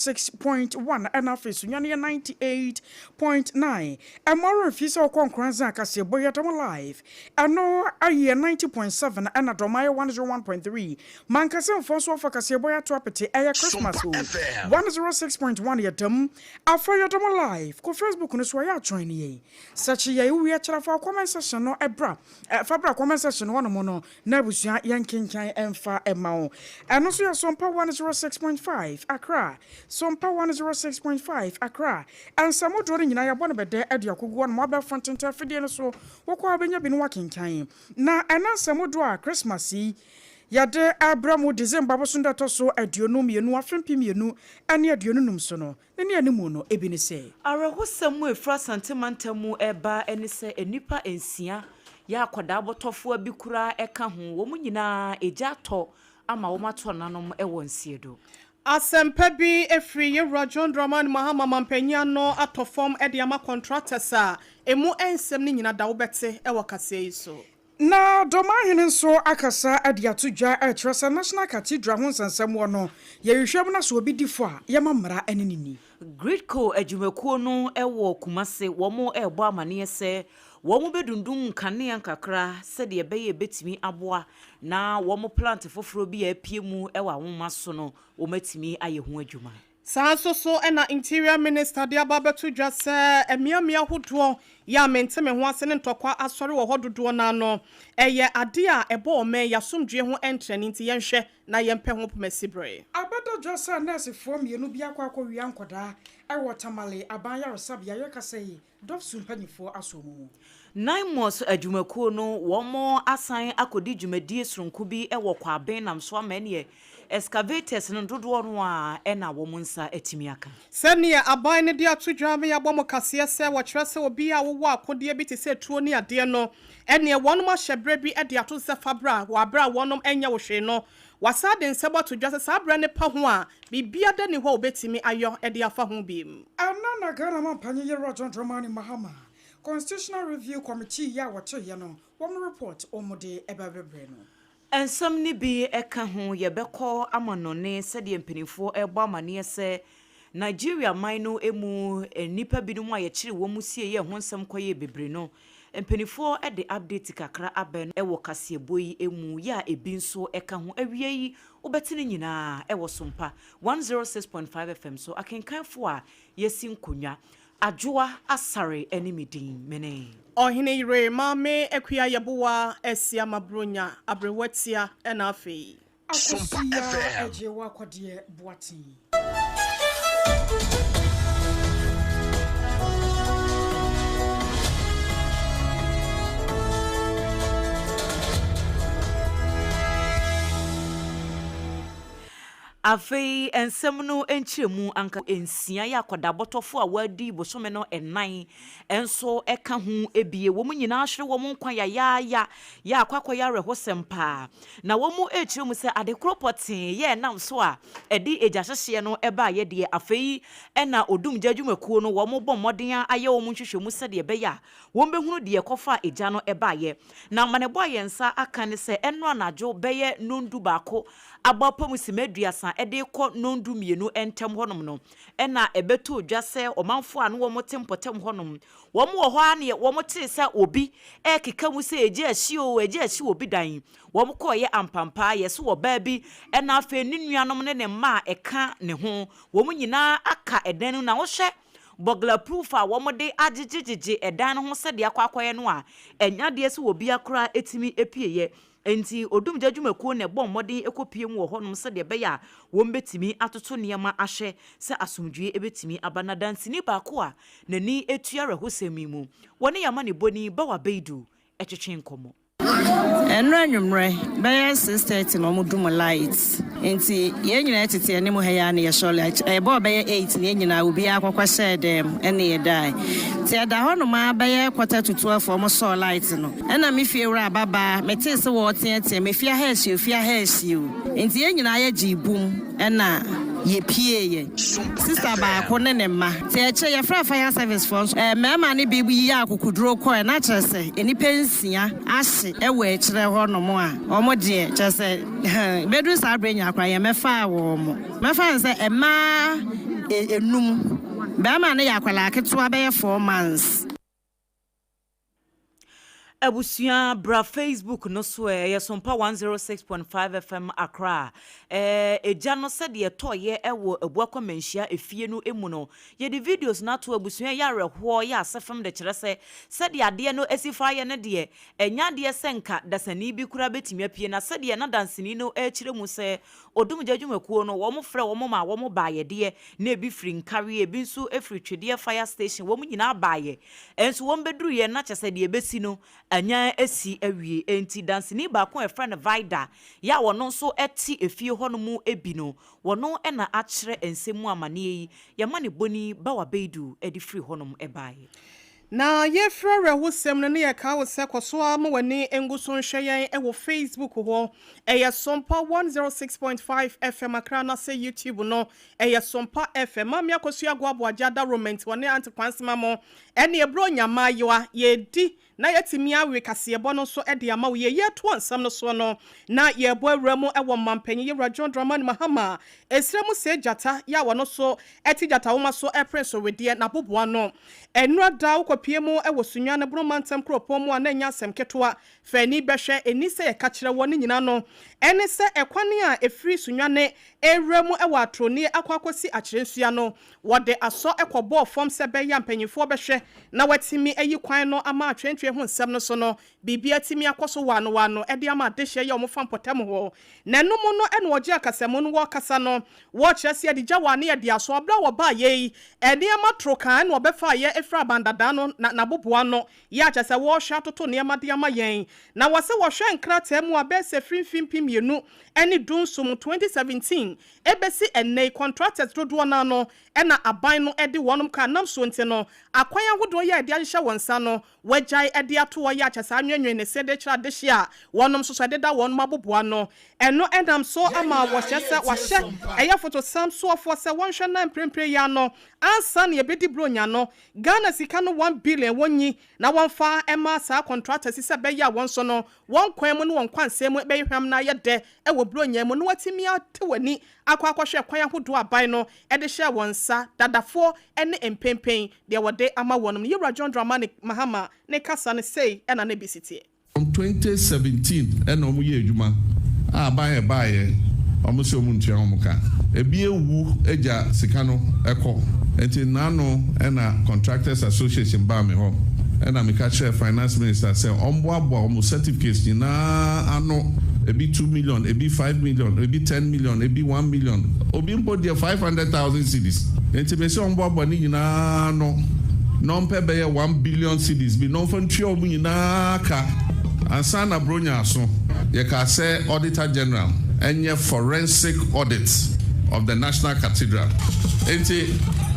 6.1 ɛna afei Sunyani yɛ 98.9. Ɛmma wo werɛ mfi sɛ wokɔ Nkoranza a kaseɛbɔ yi ɛda mu live. Ɛno ayɛ 90.7 ɛna Dɔma yɛ 101.3. Mankasimfoɔ nso afa kaseɛbɔ yi ato apete ɛyɛ Christmas Sompa o. FM. 106.1 yɛda mu. Afei yɛda mu live. Kɔ Facebook no so ɛyɛ a join yɛn. Search yɛn wowie kyerɛ fa wo comment section no bra. Fa bra comment section hɔnom no na abusua yɛnkenkan mfa mma wo. Ɛno nso yɛ Sompa 106.5 Accra. Sompa 106.5 Accra. Nsɛm dodoɔ no nyinaa yɛabɔ no bɛdɛ de akɔgu hɔnom abɛɛfo ntenten afidie no so. Wokɔ a wobɛnya bi na woakenkan. Na ɛnɛ nsɛm dodoɔ a Christmas yi yɛde rebrɛ mo December bosom da ɛtɔ so 22 afe 2025 so no, Ne nnianimu no bi ne sɛ. Awerɛhosɛm a ɛfiri Asante mantam mu reba ne sɛ nnipa nsia yɛ akwadaa bɔtɔfoɔ bi koraa ka ho, wɔn nyinaa egya atɔ ama wɔn ato ananom wɔ nsiɛdo. Asɛmpa bi firi Yɛwura John Dramani Mahama mampanyin ano atɔ fam de ama contractors a emu nsɛm no nyina da wobɛte wɔ kaseɛ yi so. Na Dɔmahene nso akasa de ato dwa rekyerɛ sɛ National Cathedral ho nsɛnsɛmmoɔ no, yɛhwehwɛ mu na sɛ obi di fɔ a, yɛma mmara ne no nni. Gridco adwumakuo no wɔ Kumase, wɔn rebɔ amaneɛ sɛ wɔn bɛdundum nkanea nkakra sɛdeɛ ɛbɛyɛ ɛbɛtumi aboa na wɔn plant foforɔ bi a apue mu wɔ Anwoma so no wɔn atumi ayɛ ho adwuma. Saa nso so na Interior Minister de aba abɛto dwa sɛ mmeammea ahodoɔ yi a mente me ho ase ne ntɔkwa asɔre wɔ hɔ dodoɔ no ara no, ɛyɛ adeɛ a ɛbɔ ɔman yi asomdwoeɛ ho ntrɛne nti yɛnhwɛ na yɛmpɛ ho pomasi bere. Abɛda dwa sɛ nɛɛsefoɔ mmienu bi akɔ akɔwia nkwadaa wɔ Tamale Aban Ayaresabea yɛkasa yi Dɔfso mpanyimfoɔ asɔ wɔn mu. Naimos adwumakuo no wɔn asan akɔdi dwumadie sononko bi wɔ Kwaben nam so ama ɛneɛ excavators no dodoɔ no ara na wɔn nsa atumi aka. Sɛdeɛ aban no de ato dwa ama yɛabɔ mo kaseɛ sɛ wɔkyerɛ sɛ obi a wowɔ akodeɛ bi te sɛ tuo ne adeɛ no ɛneɛ wɔnom ahyɛ berɛ bi de ato so sɛ fa bra wɔ aberɛ a wɔnom nyɛ wo hwee no Wɔasan de nsɛm ato dwa sɛ saa berɛ no pa ho a, biribiara nni hɔ a wɔbɛtumi ayɔ de afa ho bio. Ɛnnɛ na Ghana Mampanyin Yerua John Dramani Mahama Constitutional Review Committee yi a wɔtoeɛ no wɔn report wɔn de bɛbrɛ no. Nsɛm no bi ka ho, yɛbɛkɔ amanɔne sɛdeɛ mpanimfoɔ rebɔ amaneɛ sɛ Nigeria man no mu nnipa binom a yɛkyeree wɔn sieeɛ ho nsɛm kɔyɛɛ bebree no, Mpaninfoɔ de update kakra aba wɔ kaseɛbɔ yi mu yɛ a ebi nso ka ho. Awia yi wobɛte ne nyinaa wɔ Sompa 106.5 FM so. Akenkanfoɔ a yɛasi nkonnwa, Adwoa Asare ne me din. Mene. Ɔhene yere Maame Akua Yeboah Asiama Bronya Aberewa Tia ɛna afei. Sompa Akosua FM. agye wo akɔdeɛ Boateng. Afei nsɛm no nkyerɛmu anka nsia yɛ akɔdaabɔtɔfo a wɔadi bosome no nnan nso ka ho bie. Wɔn nyinaa hwere wɔn nkwa yayaaya yɛ akɔ akɔyɛ awerɛhosɛm paa. Na wɔrekyerɛ mu sɛ ade koro pɔtee yɛ ɛnam so a ɛde egyahyehyeɛ no baeɛ deɛ, afei na odumgya adwumakuo no wɔrebɔ mmɔden ayɛ wɔn nhwehwɛmu sɛdeɛ ɛbɛyɛ a wɔbɛhunu deɛ ɛkɔfaa egya no baeɛ. Na amanebɔ a yɛn nsa aka ne sɛ ɛnnora anadwo bɛyɛ nnɔndu baako abɔ apam simma aduasa de rekɔ nnɔndu mmienu ntam hɔnom no na ɛbɛtɔɔ dwa sɛ ɔmanfoɔ a na wɔte mpɔtam hɔnom Wɔn wɔ hɔ ara neɛ wɔn tee sɛ obi ɛrekeka mu sɛ egya ahyi oo egya ahyi wɔ obi dan. Wɔn kɔeɛ ampampaa yɛse ɔbaa bi ɛna afei ne nuanom ne ne mma a ɛka ne ho wɔn nyinaa aka ɛdan no mu na wohwɛ burglar proof a wɔn de agyegyegyegye ɛdan no ho sɛdeɛ akɔ akɔyɛ no a ɛnyɛ adeɛ sɛ obia koraa ɛtumi ɛpieɛ. Enti odumgya dwumakuo na ɛbɔɔ mmɔden kɔpue mu wɔ hɔnom sɛdeɛ ɛbɛyɛ a wɔbɛtumi atoto nneɛma ahwɛ sɛ asomdwoeɛ bɛtumi aba. Na danseni baako a n'ani tua awerɛhosɛm yi mu, wɔne yɛn amanebɔni Bawa Baidu twetwee nkɔmmɔ. Ɛnnora anwummerɛ bɛyɛ 6:30 na wɔn dum light nti yɛn nyinaa tete anim ha yi ara na yɛsɔ light. Ɛbɔɔ bɛyɛ 8 na yɛn nyinaa obiara kɔkɔ hyɛɛ dan mu ɛna yɛdae. Nti ɛda hɔ nom ara bɛyɛ quarter to 12 wɔn sɔɔ light no. Ɛna me fie wura ababaa, metee se wɔɔteatea mu, efie ha ahye o, efie ha ahye o. Nti yɛn nyinaa yɛ gyee bum ɛna yɛ pieeɛ. Sista baako ne ne mma. Nti akyire yɛfrɛɛ fire service foɔ nso, mmarima no bi yiyɛ akokoduro kɔɛ, na kyerɛ sɛ nnipa nsia ahye wɔ akyire hɔ nom a wɔn deɛ kyerɛ sɛ bɛduru saa berɛ nyinaa koraa yɛmmɛfaa wɔn. Mɛfa no sɛ mmaa. Enum. Bɛrima no yɛ akwadaa ketewa bɛyɛ 4 months. Abusua, bra Facebook no so ɛ, ɛyɛ Sompa 106.5 FM Accra. Ɛgya no sɛdeɛ ɛtɔɔyɛ ɛwɔ Abuakwa Manhyia efie no mu no, yɛde videos no ato abusua. Yɛ awerɛhoɔ, yɛ asɛfam de kyerɛ sɛ sɛdeɛ adeɛ no asi fa yɛ no deɛ, ɛnyɛ adeɛ sɛ nka dasani bi koraa bɛtumi apue. Na sɛdeɛ na danseni no ɛrekyerɛ mu sɛ odumgya dwumakuo no wɔn frɛ wɔn ma wɔn baayɛ deɛ, na ebi firi Nkawie, ebi nso firi Twedeɛ fire station, wɔn nyinaa baayɛ. Ɛnso wɔn bɛduruyɛ na kyɛ sɛ deɛ ɛbɛsi no anya asi awie. Enti danseni baako a yɛfrɛ no Vida yɛ a wɔno nso te efie hɔ no mu bi no, wɔno na akyerɛ nsɛm mu amanneɛ yi. Yɛma ne bɔni Bawa Beidu de firi hɔnom baeɛ. Na yɛfrɛ awerɛhosɛm no ne yɛka wo sɛ kɔ so a ma w'ani ngu so nhwɛ yɛn wɔ Facebook hɔ, ɛyɛ Sompa 106.5 FM Accra, na sɛ YouTube no ɛyɛ Sompa FM. Maame Akosua Agoaboagye Adaroment wɔne Ante Kwansema mo ɛne ɛberɛ onyamaayewa yɛdi na yɛtumi awe kaseɛbɔ no nso de ama wo. Yɛyɛ to nsɛm no soɔ no na yɛbɔ awura mu wɔ mampanyin yɛwura John Dramani Mahama ɛsrɛ mu sɛ gyata yɛ a wɔno so ɛte gyata woma so ɛpere so wedeɛ n'aboboa no. Ɛnura da wokɔpie mu wɔ Sunyani Bono mantam kuropɔn mu a, na ɛnyɛ asɛm ketewa. Fani bɛhwɛ ɛni sɛ yɛka kyerɛ wɔ ne nyinaa no ɛne sɛ ɛkwane a ɛfiri Sunyani ɛwura mu wɔ Atoroni akɔ akɔsi Akyerɛnsua no, wɔde asɔ ɛkɔbɔɔ fam sɛ bɛyɛ a mpanyinfoɔ bɛhwɛ na watumi ayi kwan no ama atwentwe ho nsɛm no so no biribi atumi akɔ so wano wano ɛde ama adehyeɛ yɛ ɔmo fa mpɔtam hɔ. Na ɛno mu no ɛna ɔgye akasamu no wɔrekasa no, wɔrekyerɛ sɛ yɛde gya wɔ ane yɛde aso abere a wɔbaa yɛ yi, nneɛma toro kan na wɔbɛfa yɛ efiri abandadaa no na n'aboboa no yɛ akyɛ sɛ wɔrehwɛ atoto nneɛma de ama yɛn. Na wɔsɛ wɔhwɛ nkrataa mu a bɛyɛ sɛ firi mfimfini 2017 2017 ebesi ɛnɛ yi, contractors dodoɔ n'ano ɛna aban no ɛde wɔn ka nam so nti no, akwan ahodoɔ yɛ a yɛde ahyehyɛ wɔn nsa no, wɔagyae ɛde ato hɔ yɛ akyɛ saa anwenwen ne se de kyerɛ adehye a wɔnom nso so ɛdeda wɔn aboboa no. Ɛno ɛnam so ama wɔhyɛ sɛ wahyɛ ɛyɛ fotosam soɔfoɔ sɛ wɔnhwɛ na mprempren yi ano ansa na yɛbɛdi buronya no, Ghana sika no 1 billion wɔnyi na wɔmfa ɛma saa contractors sɛ bɛyɛ a wɔn nso no wɔn kwan mu ne wɔn kwansɛn mu bɛyɛ hwam na ayɛ dɛ ɛwɔ buronya mu na wɔatumi ate w'ani akɔ akɔhwɛ kwan ahodoɔ aban no ɛde hyɛ wɔn nsa dadafoɔ ne mpempen deɛ wɔde ama wɔn no. Yɛwura John Dramani Mahama ne kasa no sei ɛna ne bi si teɛ. From 2017 ɛna wɔn yɛ adwuma a aban ɛbaayɛ wɔn sɛ wɔn ntua wɔn ka, ebi ewu agya sika no ɛkɔ. Nti nano ɛna Contractors Association baa mi hɔ ɛna meka kyerɛ Finance Minister sɛ ɔmboaboa wɔn certificates nyinaa ano, ebi 2 million, ebi 5 million, ebi 10 million, ebi 1 million, obi mpo deɛ 500,000 cedis. Nti mɛ sɛ ɔmboaboa ne nyinaa no na ɔmpɛ bɛyɛ 1 billion cedis bi na ɔmfa ntua wɔn nyinaa ka ansa na bronya aso. Yɛka sɛ Auditor General ɛnyɛ forensic audit of the National Cathedral, nti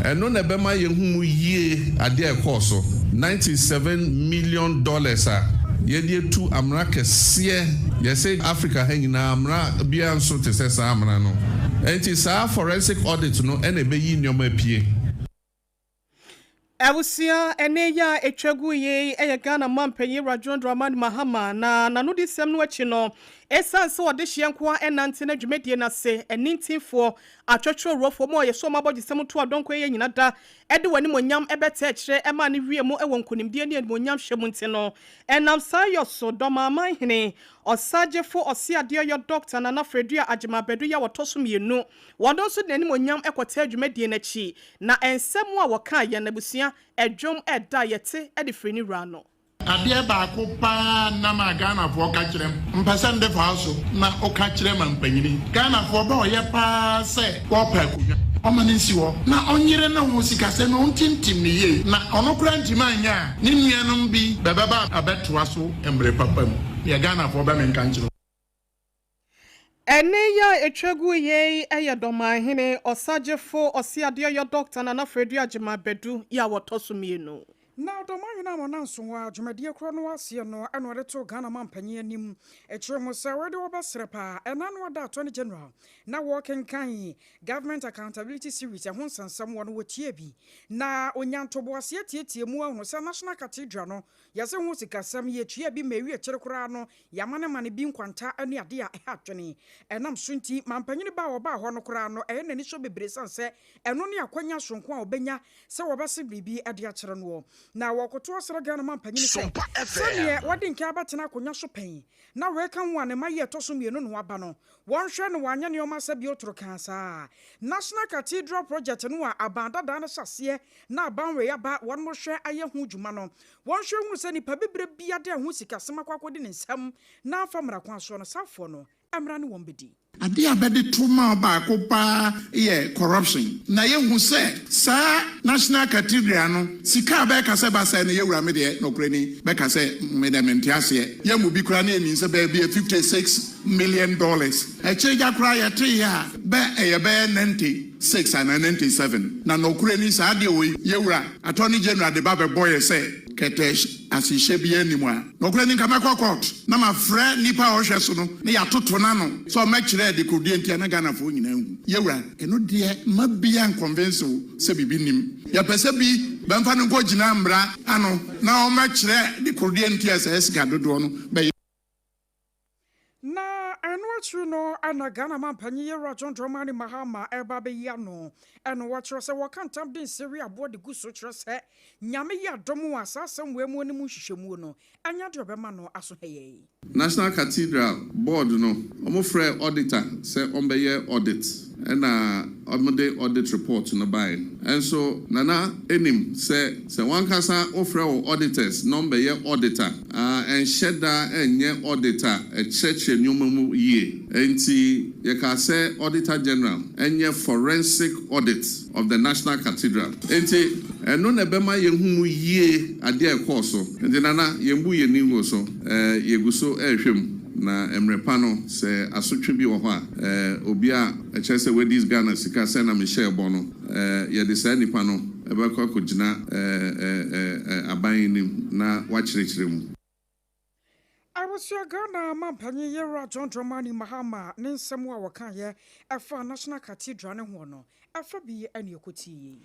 ɛno na ɛbɛma yɛn hu mu yie adeɛ a ɛkɔɔ so. $97 million a yɛde etu amena kɛseɛ, yɛsɛ Africa ha nyinaa amena biara nso te sɛ saa amena no. Nti saa forensic audit no ɛna ɛbɛyi nneɛma apue. Abusua, ɛne yɛ a ɛtwa gu yi ɛyɛ Ghana mampanyin John Dramani Mahama na n'anodi sɛm no akyi no, ɛsiane sɛ ɔde hyeɛ nko a ɛnante no dwumadie no ase ɛnintinfoɔ atwɛtwerɛwurɔfoɔ mu a yɛsɛ ɔmo abɔgyesɛm to adɔnkɔ yɛ nyina da ɛde wɔn animonyam ɛbɛtɛ akyerɛ ɛma ne wie mu ɛwɔ nkonimdie ne animonyam hyɛ mu. Nti no ɛnam saa yɔ so dɔmaaman hene ɔsagyefo ɔseadeɛ yɔ Dr. Nana Fredua Agyemabadu yɛ a wɔtɔ so mmienu, wɔn nso de n'animonyam ɛkɔtɛ dwumadie n'akyi. Na nsɛm a wɔka yɛn abusua ɛdwom ɛda yɛte ɛde firi ne wura no. Adeɛ baako paa nam a Ghanafoɔ ka kyerɛ m mpɛ sɛ nde fa so na ɔka kyerɛ ma mpanyini Ghanafoɔ bɛ ɔyɛ paa sɛ wɔpɛ akonnwa, ɔma no nsi hɔ na ɔnyere ne ho sikasɛm no ɔntintim ne yie, na ɔno koraa ntimi anyɛ a, ne nuanom bi bɛbɛba abɛtoa so mmerɛ papa mu. Deɛ Ghanafoɔ bɛ menka nkyerɛ. Ɛne yɛ a ɛtwa gu yei ɛyɛ dɔmanhene ɔsagyefo ɔseadeɛ yɛ Dr. Nana Fredua Agyemabadu yɛ a wɔtɔ so mmienu. Na Dɔmahene a wɔnam so wɔ dwumadie korɔ no aseɛ no ɛna ɔde too Ghana mampanyin anim ɛkyerɛ mu sɛ wɔde wɔbɛsrɛ paa ɛna no ɔda Attorney General na wɔkenkan Government Accountability Series ɛho nsɛnsɛm wɔ no, wɔtie bi na onya ntoboaseɛ tietie mu ahunu sɛ National Cathedral no yɛsɛ ho sikasɛm yɛtua bi ma ewi akyire koraa no yɛama ne ma ne bi nkwanta ne adeɛ a ɛha adwene. Ɛnam so nti mampanyini ba a wɔbaa hɔ no koraa no ɛyɛ n'ani so bebree san sɛ ɛno ne akwanya sonko a ɔbɛnya sɛ wɔbɛse biribi de akyerɛ noɔ. Na wɔkoto ɔsrɛ Ghana mampanyini sɛ sɛneɛ wɔde nka abɛtena akonnwa so pɛn na wɔreka ho a ne ma yɛ ɛtɔ so mmienu no aba no, wɔnhwɛ no wɔanyɛ nneɛma sɛ bi otoro kaa saa National Cathedral project no a aban dadaa no hyɛ aseɛ na aban wei aba wɔn mo hwɛ ayɛ ho dwuma no, wɔnhwɛ hunu sɛ nipa bibire bia de ɛho sikasɛm akɔ akɔdi ne nsam na afa mmara kwan soɔ no, saafoɔ no mmara ne wɔn bɛdi. Adeɛ a bɛde to ma baako paa yɛ corruption. Na yɛhu sɛ saa National Cathedral no, sika a bɛɛka sɛ basɛe no, yɛwura, me deɛ nɔkorɛ ni, bɛka sɛ me dɛ mente aseɛ. Yɛ mu bi koraa ne yɛnim sɛ baabi yɛ $56 million. Ɛkyerɛ gya koraa yɛteyɛ a bɛ ɛyɛ bɛyɛ 96 anaa 97. Na nɔkorɛ ni, saa adeɛ wɔ yi, yɛwura Attorney General de ba bɛbɔ yɛ sɛ kɛtɛ ahyehyɛ bi anim a, nɔkorɛ ni, nka mɛkɔ court na mafrɛ nipa a ɔhwɛ so no na yɛatoto n'ano sɛ ɔmɛkyerɛ de kodeɛ ntia na Ghanafoɔ nyinaa hu. Yɛwura, ɛno deɛ ma bia nconvince wo sɛ biribi nim. Yɛpɛ sɛ bi bɛmfa no nkɔ gyina mmara ano na ɔmɛkyerɛ de kodeɛ ntia sɛ sika dodoɔ no bɛyɛ. Na ɛno akyiri no ɛna Ghana mampanyin yɛwura John Dramani Mahama ɛba bɛyi ano. Ɛno wɔkyerɛ sɛ wɔka ntam de nsɛwi aboɔ de gu so kyerɛ sɛ Nyame yɛ adɔm a saa asɛm wei mu anim nhwehwɛmuo no ɛnyɛ deɛ ɔbɛma no aso hɛyɛ. National Cathedral Board no, wɔn frɛ auditor sɛ ɔmbɛyɛ audit, ɛna wɔde audit report no baeɛ. Ɛnso Nana anim sɛ wankasa wofrɛ wo auditors na ɔmbɛyɛ auditor a, ɛnhyɛ da ɛnyɛ auditor ɛkyerɛkyerɛ nneɛma mu yie. Nti yɛka sɛ Auditor General ɛnyɛ forensic audit of the National Cathedral, nti ɛno na ɛbɛma yɛn hu mu yie adeɛ a ɛkɔɔ so. Nti Nana, yɛn bu yɛn ni ngu so, yɛgu so ɛrehwɛ mu na mmerɛ pa no sɛ asotwe bi wɔ hɔ a, obi a ɛkyerɛ sɛ wadi Ghana sika sɛ na mehyɛ ɛbɔ no, yɛde saa nipa no ɛbɛkɔ akɔgyina ɛɛ ɛɛ ɛɛ aban anim na wakyerɛkyerɛ mu. Abusua, Ghana mampanyin yɛwura John Dramani Mahama ne nsɛm a wɔkaeɛ ɛfa National Cathedral ne ho no, ɛfa bi ɛne ɛkɔtie.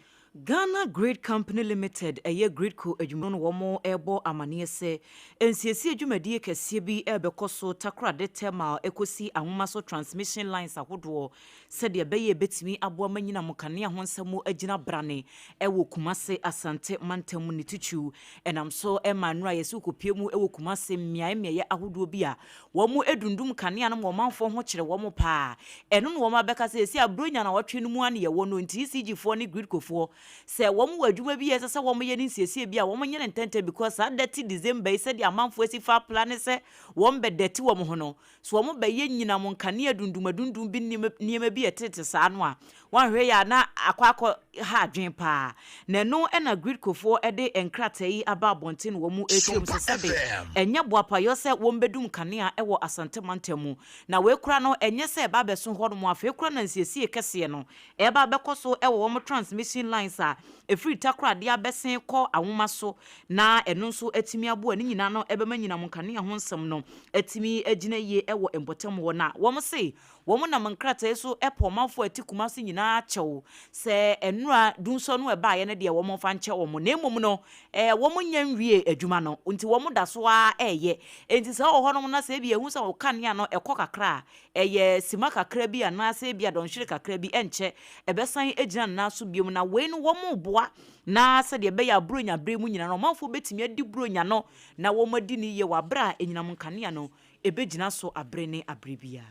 Ghana Grid Company Limited, ɛyɛ GRIDCo adwuma no, wɔn ɛrebɔ amanneɛ sɛ nsiesie dwumadie kɛseɛ bi ɛrebɛkɔ so Takoradi, Tema ɛkɔsi Anwomaso transmission lines ahodoɔ sɛdeɛ ɛbɛyɛ ɛbɛtumi aboa ma nyinam kanea ho nsɛm agyina brane ɛwɔ Kumase, Asante mantam ne titiriw. Ɛnam so ɛma nnora yɛsɛ wokɔpie mu ɛwɔ Kumase mmeaeɛ mmeaeɛ ahodoɔ bi a wɔn edundum kanea no ma ɔmanfoɔ ho kyerɛ wɔn paa. Ɛno na wɔn abɛka sɛ esi aburonya na wɔtwe no mu ano yɛwɔ no. Nti ECG foɔ ne GRIDCo foɔ sɛ wɔn wɔ adwuma bi a ɛsɛ sɛ wɔn yɛ ne nsiesie bi a wɔn nyɛ ne ntɛntɛn, because saa Detty December yi, sɛdeɛ amanfoɔ asi fa apla ne sɛ wɔn bɛ dɛte wɔn ho no so, wɔn bɛyɛ nyinam nkanea dundum adundum bi, nneɛma bi a ɛtete saa no a wɔahwɛ yɛ a na akɔ ha adwene paa. Na ɛno ɛna GRIDCo foɔ ɛde nkrataa yi aba abɔnten na wɔn ɛrekyerɛ mu sɛ sɛbe ɛnyɛ boapayɔ sɛ wɔn bɛdum kanea ɛwɔ Asante mantam mu. Na wei kora no ɛnyɛ sɛ ɛba abɛso hɔ nom. Afei kora na nsiesie kɛseɛ no ɛba abɛkɔ so ɛwɔ wɔn transmission lines a ɛfiri Takoradi abɛsen kɔ Anwomaso, na ɛno nso atumi aboa ne nyinaa no ɛbɛma nyinam nkanea ho nsɛm no atumi agyina yie ɛwɔ mpɔtam hɔ. Na wɔn se wɔn nam nkrataa so ɛpɔ ɔmanfoɔ a ɛte Kumase nyinaa kyɛw sɛ nnura dunsɔ no ɛbaeɛ no deɛ, wɔn mfa nkyɛ wɔn, na mmom no wɔn nyɛ nwie adwuma no nti wɔn da so ara ɛɛyɛ. Nti sɛ ɔwɔ hɔnom na sɛ ebi ehu sɛ ɔkanea no ɛkɔ kakra a, ɛyɛ sima kakra bi anaasɛ ebi adɔnhwere kakra bi, ɛnkyɛ ɛbɛsan egyina ne nan so biom. Na wei no wɔn boa na sɛdeɛ ɛbɛyɛ a buronya bere mu nyinaa no ɔmanfoɔ bɛtumi adi buronya no na wɔn adi ne yie wɔ abere a enyinam nkanea no ɛbɛgyina so abere ne abere biara.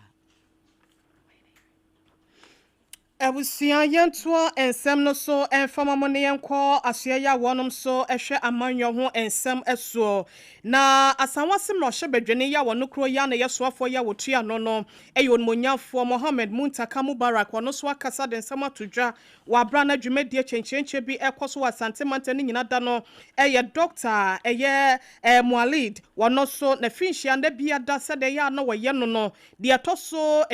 Abusua, yɛntoa nsɛm no so mfama mu ne yɛnkɔ asoɛ yɛ a wɔnom so hwɛ amanyɔ ho nsɛm soɔ. Na Asawase mmarahyɛ badwani yɛ a wɔno kuro yɛ a na yɛ soafoɔ yɛ a wɔtua no ɛyɛ Onimonyamfoɔ Mohammed Muntaka Mubarak. Ɔno so akasa de nsɛm ato dwa wɔ abera na dwumadie kyɛnkyɛnkyɛn bi ɛkɔ so wɔ Asante mantam no nyina da no. Ɛyɛ Doctor ɛyɛ Mualid, wɔno so na finhyia nda bi ada sɛdeɛ ɛyɛ a na wɔyɛ no deɛ ɛtɔ so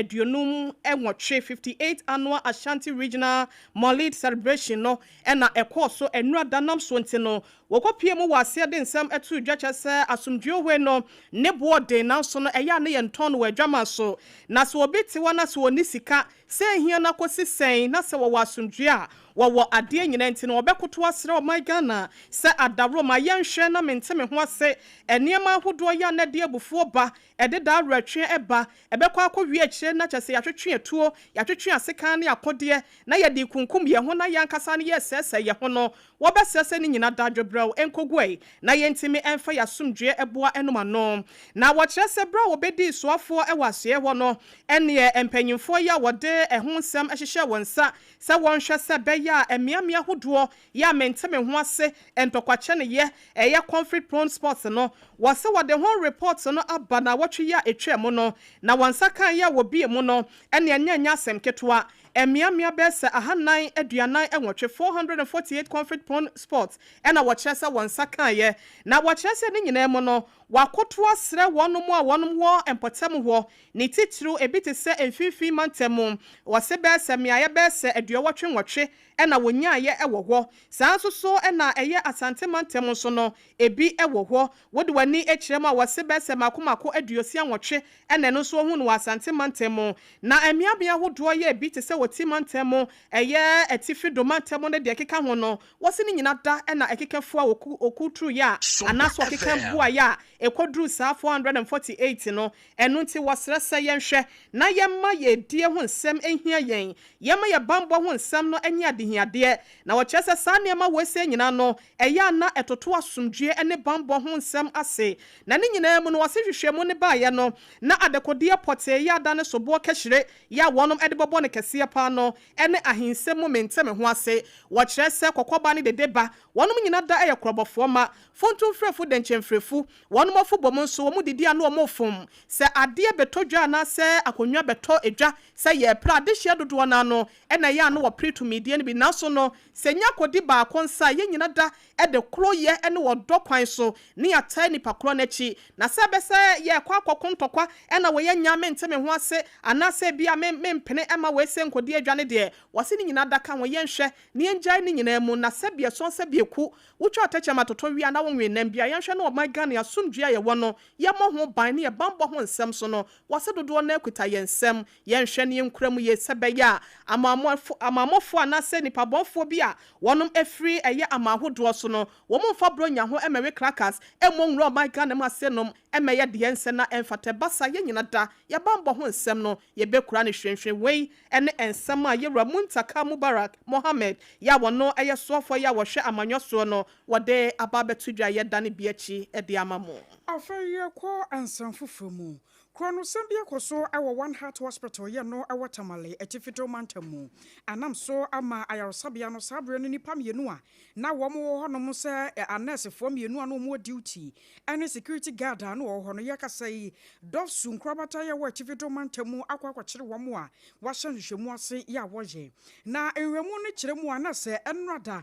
58 annual. Ashanti Regional Mawlid Celebration no na ɛkɔɔ so nnora da nam soɔ nti no wɔkɔpue mu wɔ aseɛ de nsɛm too dwa kyerɛ sɛ asomdwoeɛ hoe no ne boɔ den nanso no ɛyɛ a ne yɛntɔn no wɔ adwaman so na sɛ obi te hɔ na sɛ ɔnni sika sɛ ahia no akɔsi sɛn na sɛ wɔwɔ asomdwoeɛ a wɔwɔ adeɛ nyinaa nti no wɔbɛkoto asrɛ ɔman Ghana sɛ adaworo ma yɛnhwɛ na mente me ho ase nneɛma ahodoɔ yɛ a na ɛde abufuo ba ɛde daa awerɛtweɛ ba ɛbɛkɔ akɔwie akyire na kyerɛ sɛ yɛatwetwe atuo yɛatwetwe asekan ne akodeɛ na yɛde rekunkum yɛn ho na yɛn ankasa no yɛresɛesɛe yɛn ho no wɔbɛsrɛ sɛ ne nyina da dwobrɛw nkoguɛe na yɛntumi mfa yɛn asomdwoeɛ boa nom ano. Na wɔkyerɛ sɛ berɛ a wɔbɛdii soafoɔ wɔ asoɛeɛ hɔ no, ɛnneɛ mpanyimfoɔ yi a wɔde ɛho nsɛm hyehyɛɛ wɔn nsa sɛ wɔnhwɛ sɛ ɛbɛyɛ a mmeammea ahodoɔ yɛ a mente me ho ase ntɔkwakyɛneyɛ ɛyɛ conflict prone spots no, wɔse wɔde ho report no aba naawɔtwe yi a ɛtwaa mu no, na wɔn nsa kaeɛ a wɔbue mu no, ɛnneɛ ɛnyɛ asɛm ketewa. Mmeammea bɛyɛ sɛ 448, 448 conflict prone spots, na wɔkyerɛ sɛ wɔn nsa kaeɛ. Na wɔkyerɛ sɛ ne nyinaa mu no, wɔakoto asrɛ wɔnom a wɔnom wɔ mpɔtam hɔ, ne titiriw ebi te sɛ Mfinfini Mantam, wɔse bɛyɛ sɛ mmeaeɛ bɛyɛ sɛ 88 na wɔnyaeɛ wɔ hɔ. Saa nso so na ɛyɛ Asante Mantam nso no, ebi wɔ hɔ. Wode w'ani kyerɛ mu a, wɔse bɛyɛ sɛ mmaako mmaako 68 na ɛno nso wɔhu no wɔ Asante Mantam mu. Na mmeammea ahodoɔ yɛ bi te sɛ Oti Mantam mu, ɛyɛ Atifi Do Mantam ne deɛ ɛkeka ho no, wɔse ne nyina da na ɛkeka fua okuturuiɛ a anaasɛ ɔkeka buaeɛ a ɛkɔduruu saa 448 no. Ɛno nti wɔsrɛ sɛ yɛnhwɛ na yɛmma yɛn die ho nsɛm nhia yɛn, yɛmma yɛn bammɔ ho nsɛm no nyɛ adehiadeɛ. Na wɔkyerɛ sɛ saa nneɛma wei sei nyinaa no, ɛyɛ a na ɛtoto asomdwoeɛ ne bammɔ ho nsɛm ase. Na ne nyinaa mu no, wɔse nhwehwɛmu no baeɛ no, na adekodeɛ pɔtee yɛ ada ne soboɔ kɛhyire yɛ a wɔnom de bɛbɔ no kɛseɛ paa no ne ahensɛm mu mente me ho ase. Wɔkyerɛ sɛ kɔkɔba ne dede ba, wɔnom nyina da yɛ korɔbɔfoɔ ma, funtumfirefo dɛnkyɛmfirefu, wɔnom afobɔ mu nso wɔn didi a na wɔn fom. Sɛ adeɛ bɛtɔ dwa anaasɛ akonnwa bɛtɔ dwa sɛ yɛrepere adehyeɛ dodoɔ no ara no na ɛyɛ a na wɔpere tumidie no bi nanso no sɛ nya kɔdi baako nsa a yɛn nyina da de koroyɛ ne ɔdɔ kwan so ne yɛataa nipa korɔ no akyi. Na sɛ ɛbɛ sɛ yɛrekɔ akɔko ntɔkwa na wei anya mente me ho ase anaasɛ ebia me mempene mma wei sɛ nkɔdi adwa no deɛ, wɔse ne nyinaa da ka ho. Yɛnhwɛ na yɛngyae ne nyinaa mu na sɛbi ɛsɔn sɛbi ɛku. Wotwa atɛkyɛm atotɔ wie a na wonwe nam bi a, yɛnhwɛ na ɔman Ghana asomdwoeɛ a yɛwɔ no yɛmmɔ ho ban ne yɛn bammɔ ho nsɛm so no, wɔse dodoɔ no ara kuta yɛn nsam. Yɛnhwɛ na yɛnkura mu yie sɛ ɛbɛyɛ a amammɔfoɔ anaasɛ nnipabɔnfoɔ bi a wɔnom afiri ɛyɛ aman ahodoɔ so no, wɔn mfa bronya ho mmɛwe crackers mmɔ nwura ɔman Ghana mu ase nom mmɛyɛ deɛ ɛnsɛ na ɛmfata. Ɛba saa yɛn nyina da yɛn bammɔ ho nsɛm no yɛbɛkura no hwinhwin. Wei ne nsɛm a Yɛwura Muntaka Mubarak Mohammed yɛ a wɔno yɛ soafoɔ yɛ a wɔhwɛ amanyɔ soɔ no wɔde aba abɛto dwa yɛdane bi akyi de ama mo. Afei yɛkɔ nsɛm foforɔ mu. Korɔnosɛm bi akɔ so wɔ One Heart Hospital yɛ no wɔ Tamale, Atifi-Do mantam mu. Anam so ama ayaresabea no saa berɛ no nnipa mmienu a na wɔn wɔ hɔnom sɛ anɛɛsefoɔ mmienu a na wɔn wɔ duty ne security guard a na wɔwɔ hɔ no yɛkasa yi Dɔfsu nkorabata yɛ wɔ Atifi-Do mantam mu akɔ akɔkyere wɔn a wɔahyɛ nhwehwɛmu ase yɛ a wɔyɛ. Na nhwehwɛmu no kyerɛ mu a na sɛ ɛnnora da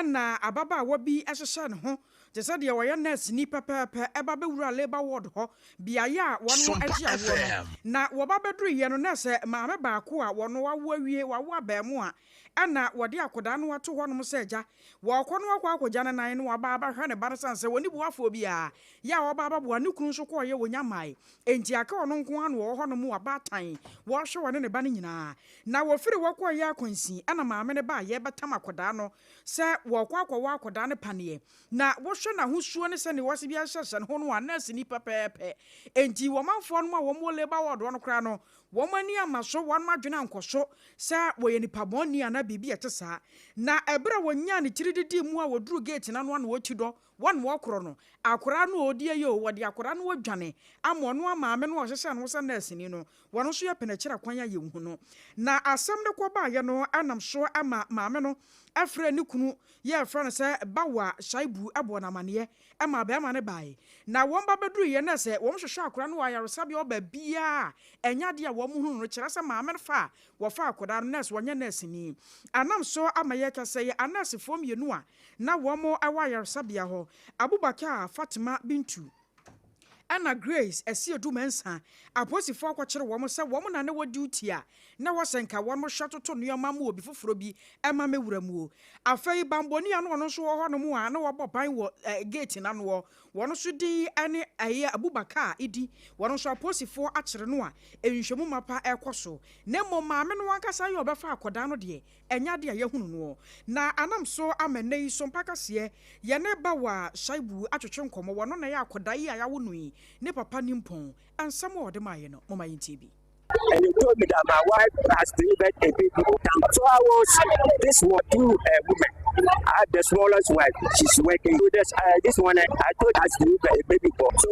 na ababaawa bi hyehyɛɛ ne ho te sɛ deɛ ɔyɛ nɛɛseni pɛpɛɛpɛ ba bɛwuraa labour ward hɔ, beaeɛ a wɔn gye awoɔ no. Na wɔba bɛduruiɛ no, nɛɛsɛ maame baako a wɔn awo awie, wawo abarimaa, ɛna wɔde akwadaa no ato hɔnom sɛ agya, wɔrekɔ no akɔ akɔgya ne nan na waba abɛhwɛ ne ba no sane sɛ wɔnni boafoɔ biara yɛ a ɔba abɛboa, ne kunu nso kɔeɛ wɔnya mmae, enti aka ɔno nko ara na ɔwɔ hɔnom, abaatan, wɔrehwɛ wɔne ne ba no nyinaa. Na wɔfiri hɔ kɔeɛ akwansin ɛna maame no baeɛ bɛtam akwadaa no sɛ wɔrekɔ akɔwɔ akwadaa no paneɛ. Na wohwɛ n'ahosuo ne sɛdeɛ wɔasi bi ahyehyɛ ne ho no a, nɛɛseni pɛpɛɛpɛ. Enti wɔmanfoɔ no a wɔn wɔ labour ward hɔ no koraa no, wɔn ani amma so, wɔn adwene ankɔ so sɛ wɔyɛ nipa bɔne anaa biribi a ɛte saa. Na ɛberɛ a wɔnyaa ne tiri didii mu a wɔduruu gate no ano a na wɔreti dɔ, wɔn wɔkorɔ no, akwadaa no a ɔredi ayɛ o, wɔde akwadaa no adwane ama ɔno a maame no a ɔhyehyɛɛ ne ho sɛ nɛɛseni no, wɔn nso yɛ pɛnɛkyerɛ kwan a yɛnhu no. Na asɛm no kɔbaeɛ no nam so ma maame no frɛɛ ne kunu yɛ frɛ no sɛ Bawa Shaibu bɔɔ no amaneɛ maa barima no baeɛ. Na wɔn ba bɛduruiɛ no sɛ wɔn hwehwɛ akwadaa no wɔ ayaresabea hɔ baabiara a ɛnyɛ adeɛ a wɔn hunu no, kyerɛ sɛ maame no fa a wɔfaa akwadaa no nɛɛse, wɔnyɛ nɛɛseni. Anam so ama yɛka sɛ yɛ anɛɛsefoɔ mmienu a na wɔn wɔ ayaresabea hɔ, Abubakar Fatima Bintu. Ɛna Grace Asiedu Mensah, apolisifoɔ akɔkyere wɔn sɛ wɔn na na wɔ duty a na wɔsɛ nka wɔn hwɛ toto nneɛma ma obi foforɔ bi ɛma mɛwura mu o. Afei bambɔni a na ɔno nso wɔ hɔnom a na wɔbɔ ban wɔ gate n'anoɔ, wɔn nso din ne ɛyɛ Abubakar Idi. Wɔn nso apolisifoɔ akyere no a nhwɛmu mapa ɛrekɔ so. Na mmom maame no ankasa yɛ ɔbɛfa akɔdaa no deɛ, ɛnyɛ adeɛ a yɛhunu noɔ. Na anam so ama nnɛ yi so mpakaseɛ yɛne Bawa Shaibu atwetwe nkɔmmɔ. Wɔno na ɛyɛ akɔdaa yi a yɛawo no yi ne papa nimpɔn. Nsɛm a ɔde maayɛ no, moma yɛntie bi. And he told me that my wife has delivered a baby. So I was this was two women. I have the smallest wife. She's working. So this one I told has delivered a baby boy. So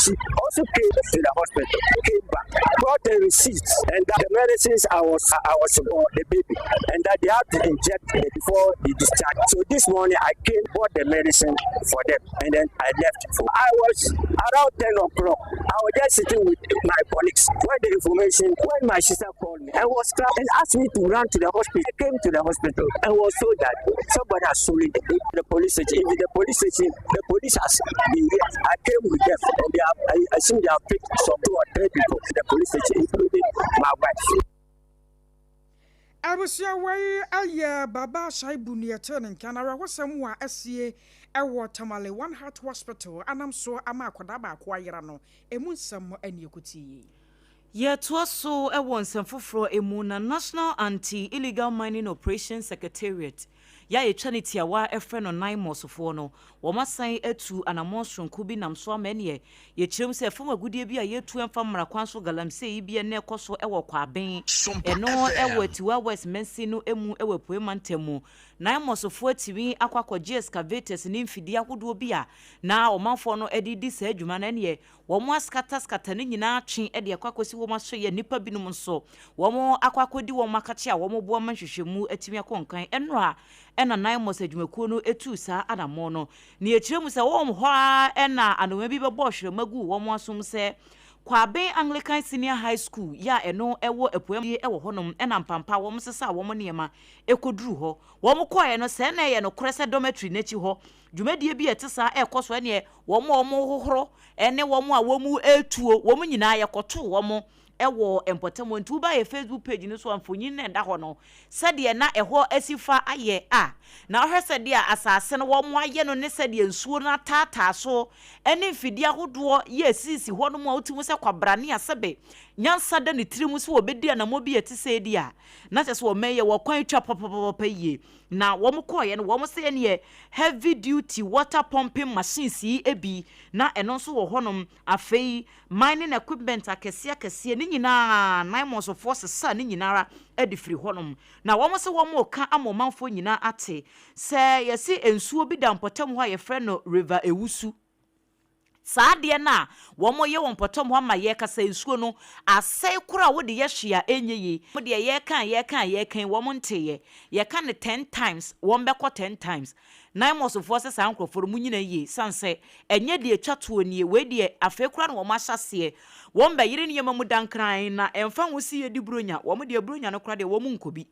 she also came to the hospital. Came back, brought the receipts and that the medicines I was for the baby, and that they have to inject it before the discharge. So this morning I came, bought the medicine for them, and then I left. For I was around 10 o'clock. I was just sitting with my colleagues when the information, when my sister called me and was crying and asked me to run to the hospital. I came to the hospital and was told that somebody has stolen the baby. The police station, even the police station, the police has been here. I came with them and they have, I think they have picked some two or three people to the police station, including my wife. Abusua, wei ayɛ Baba Shaibu ne yɛtee ne nka na awerɛhosɛm a asie ɛwɔ Tamale One Heart Hospital anam so ama akwadaa baako ayera no, ɛmu nsɛm ane ɛkɔtie. Yɛtoa so wɔ nsɛm foforɔ mu. Na National Anti-Illegal Mining Operation Secretariat yɛ a yɛtwa ne tiawa ɛfrɛ no NAIMOSfoɔ no, wɔn asan atu anammɔn soronko bi nam so ama ɛneɛ yɛkyerɛ mu sɛ fam agudeɛ bi a yɛtu ɛmfa mmara kwan so, galamsey yi bi ɛnɛ ɛkɔ so ɛwɔ Kwaben, ɛno ɛwɔ Atiwa West mansin no mu ɛwɔ Apuei mantam mu. NAIMOSfoɔ atumi akɔ akɔgye excavators ne mfidie ahodoɔ bi a na ɔmanfoɔ no de di saa adwuma no. Ɛneɛ wɔn askataskata ne nyinaa twe de akɔ akɔsi wɔn aso yɛ nnipa binom nso wɔn akɔ akɔdi wɔn akakye a wɔn boa ma nhwehwɛmu atumi akɔ nkan. Ɛnora ɛna NAIMOS adwumakuo no etu saa anammɔn no ne yɛkyerɛ mu sɛ wɔn hɔ ara ɛna anoma bi bɛbɔ ɔhwerɛma gu wɔn asom sɛ Kwaben Anglican Senior High School yɛ a ɛno ɛwɔ apuem ɛwɔ hɔnom ɛna mpampa wɔn sesa wɔn nneɛma ɛkɔduru hɔ. Wɔn kɔɛ no sɛ ɛna ɛyɛ nokorɛ sɛ dormitory n'akyi hɔ dwumadie bi a ɛte saa ɛrekɔ so. Ɛneɛ wɔn a wɔn hohoro ɛne wɔn a wɔn etuo wɔn nyinaa yɛkɔto wɔn ɛwɔ mpɔtam. Nti woba yɛ Facebook page no so a, mfonyin na ɛda hɔ no, sɛdeɛ na ɛhɔ asi fa ayɛ a na ɔhwɛ sɛdeɛ asase no wɔn ayɛ no ne sɛdeɛ nsuo no ataataa so ɛne mfidie ahodoɔ yɛ esisi hɔ nom a wotumi sɛ kwabrane a sɛbe nyansa da ne tirim so wɔbɛdi anammɔ bi a ɛte sɛ edi a na kyerɛ sɛ wɔn yɛ wɔ kwan twa papapapa yie. Na wɔn kɔɔyɛ no, wɔn sɛ neɛ heavy duty water pumping machines yi ebi na ɛno nso wɔ hɔnom. Afei mining equipment akɛseɛ akɛseɛ ne nyinaa, NAIMOSfoɔ sesa ne nyinara de firi hɔnom. Na wɔn sɛ wɔn ka ama ɔmanfoɔ nyinaa ate sɛ yɛsi nsuo bi da mpɔtam hɔ a yɛfrɛ no River Ewusu. Saa adeɛ no a wɔn yɛ wɔ mpɔtam hɔ ama yɛkasa nsuo no asɛe koro a wode yɛ hwee a ɛnyɛ yie. Wɔn deɛ yɛka yɛka yɛka, wɔn nteeɛ. Yɛka no 10 times, wɔn bɛkɔ 10 times. NAIMOSfoɔ sɛ saa nkurɔfoɔ no mu nyina yie san sɛ ɛnyɛ deɛ atwa toɔ nie. Wei deɛ afei koraa na wɔn ahyɛ aseɛ wɔn bɛyere nneɛma mu dankran na ɛmfa ho si yɛ di buronya. Wɔn deɛ buronya no koraa deɛ wɔn nkɔ bi.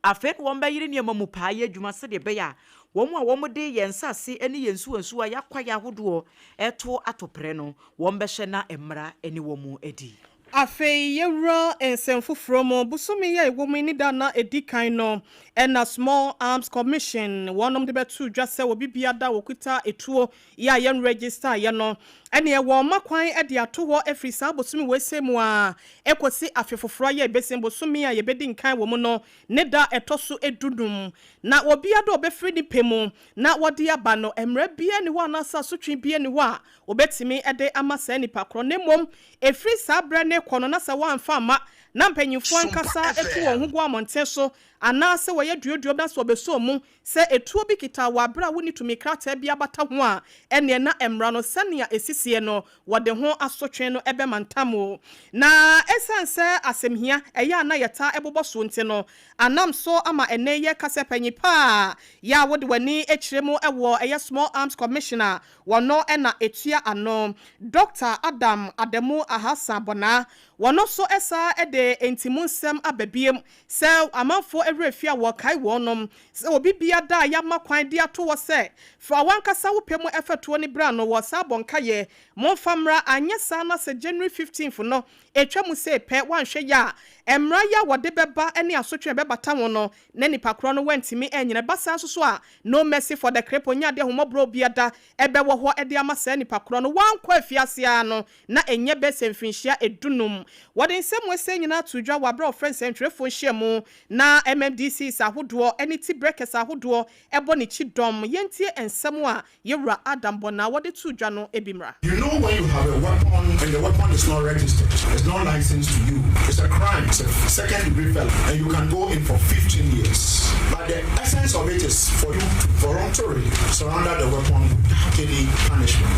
Afei na wɔn bɛyere nneɛma mu paa yɛ adwuma sɛdeɛ ɛbɛyɛ a wɔn a wɔn de yɛn nsase ne yɛn nsuo nsuo a yɛakwaeɛ ahodoɔ ɛto atɔprɛ no, wɔn bɛhyɛ na mmara ne wɔn adi. Afei yɛwura nsɛm foforɔ mu. Bosome yi a ɛwɔ mu ne da na ɛdi kan no ɛna Small Arms Commission wɔnom de bɛto dwa sɛ obi bia da wɔkuta etuo yɛ a yɛn register yɛ no, ɛneɛ wɔn ma kwan de ato hɔ afiri saa bosome wɔ mu a ɛkɔsi afe foforɔ yɛ ɛbɛsi bosome a yɛbɛdi nkan wɔ mu no ne da ɛtɔ so 15. Na obiara da ɔbɛfiri ne pɛ mu na wɔde aba no, mmerɛ bia ni hɔ anaasɛ asotwe bia ni hɔ a wɔbɛtumi de ama saa nipa korɔ. Ne mmom ɛfiri saa berɛ ne kɔ no na sɛ wɔamfa ama na mpanyinfoɔ ankasa etu wɔn ho gu abɔnten so anaasɛ wɔyɛ duoduo na sɛ wɔbɛsɔ mu sɛ etuo bi kita wɔ abere a wɔnni tumi krataa bi abata ho a, ɛneɛ na mmara no sɛnea esisie no wɔde ho asotwe no ɛbɛma ntam o. Na ɛsiane sɛ asɛmhia ɛyɛ a na yɛta ɛbobɔ so nti no, anam so ama ɛnɛ yɛ kasa panyin paa yɛ a wɔde w'ani akyerɛ mu ɛwɔ ɛyɛ Small Arms Commissioner wɔno ɛna etua ano, Dr Adam Adamu Ahasa Bɔnaa, wɔno nso ɛsa ɛde ntimu nsɛm aba biem sɛ amanfoɔ. werɛ fi a wɔkae wɔnom sɛ obi bia da a yɛama kwan de ato hɔ sɛ fa wankasa wo pɛ mu ɛfa tuo ne bra no, wɔ saa bɔ nkayɛ momfa mmra. Anyɛ saa na sɛ January 15th no ɛtwa mu sɛ pɛ, wanhwɛ yɛ a, mmara yi a wɔde bɛba ne asotwe a ɛbɛbata ho no na nipa korɔ no wantumi anyina ba saa nso so a, no mercy for the cripple. Nyɛ adeɛ ahomɔborɔ biada ɛbɛwɔ hɔ ɛde ama saa nipa korɔ no. Wankɔ afiase ara no na ɛnyɛ bɛsɛ mfinhyia 15. Wɔde nsɛm wɔsɛ nyinaa to dwa wɔ aberɛ a ɔfrɛ nsɛntwerɛfoɔ nhyia mu na MMDCs ahodoɔ ne tea breakers ahodoɔ ɛbɔ ne kyi dɔm. Yɛntie nsɛm a yɛwura Adam Bɔna wɔde to dwa no ebi mmra. You know, when you have a weapon and the weapon is not registered, it's not licensed to you, it's a crime, it's a second degree felony, and you can go in for 15 years. But the essence of it is for you to voluntarily surrender the weapon without any punishment.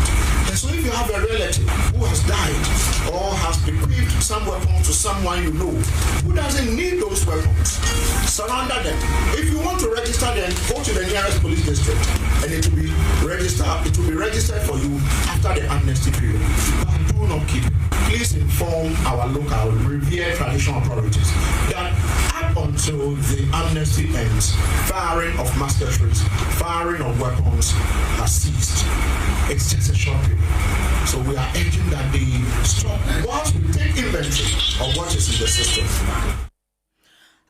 And so if you have a relative who has died or has bequeathed some weapons to someone you know who doesn't need those weapons, surrender them. If you want to register them, go to the nearest police district and it will be registered. It will be registered for you after the amnesty period. But do not keep it. Please inform our local revered traditional authorities that up until the amnesty ends, firing of musketries, firing of weapons has ceased. It's just a short period. So we are urging that they stop whilst we take inventory of what is in the system.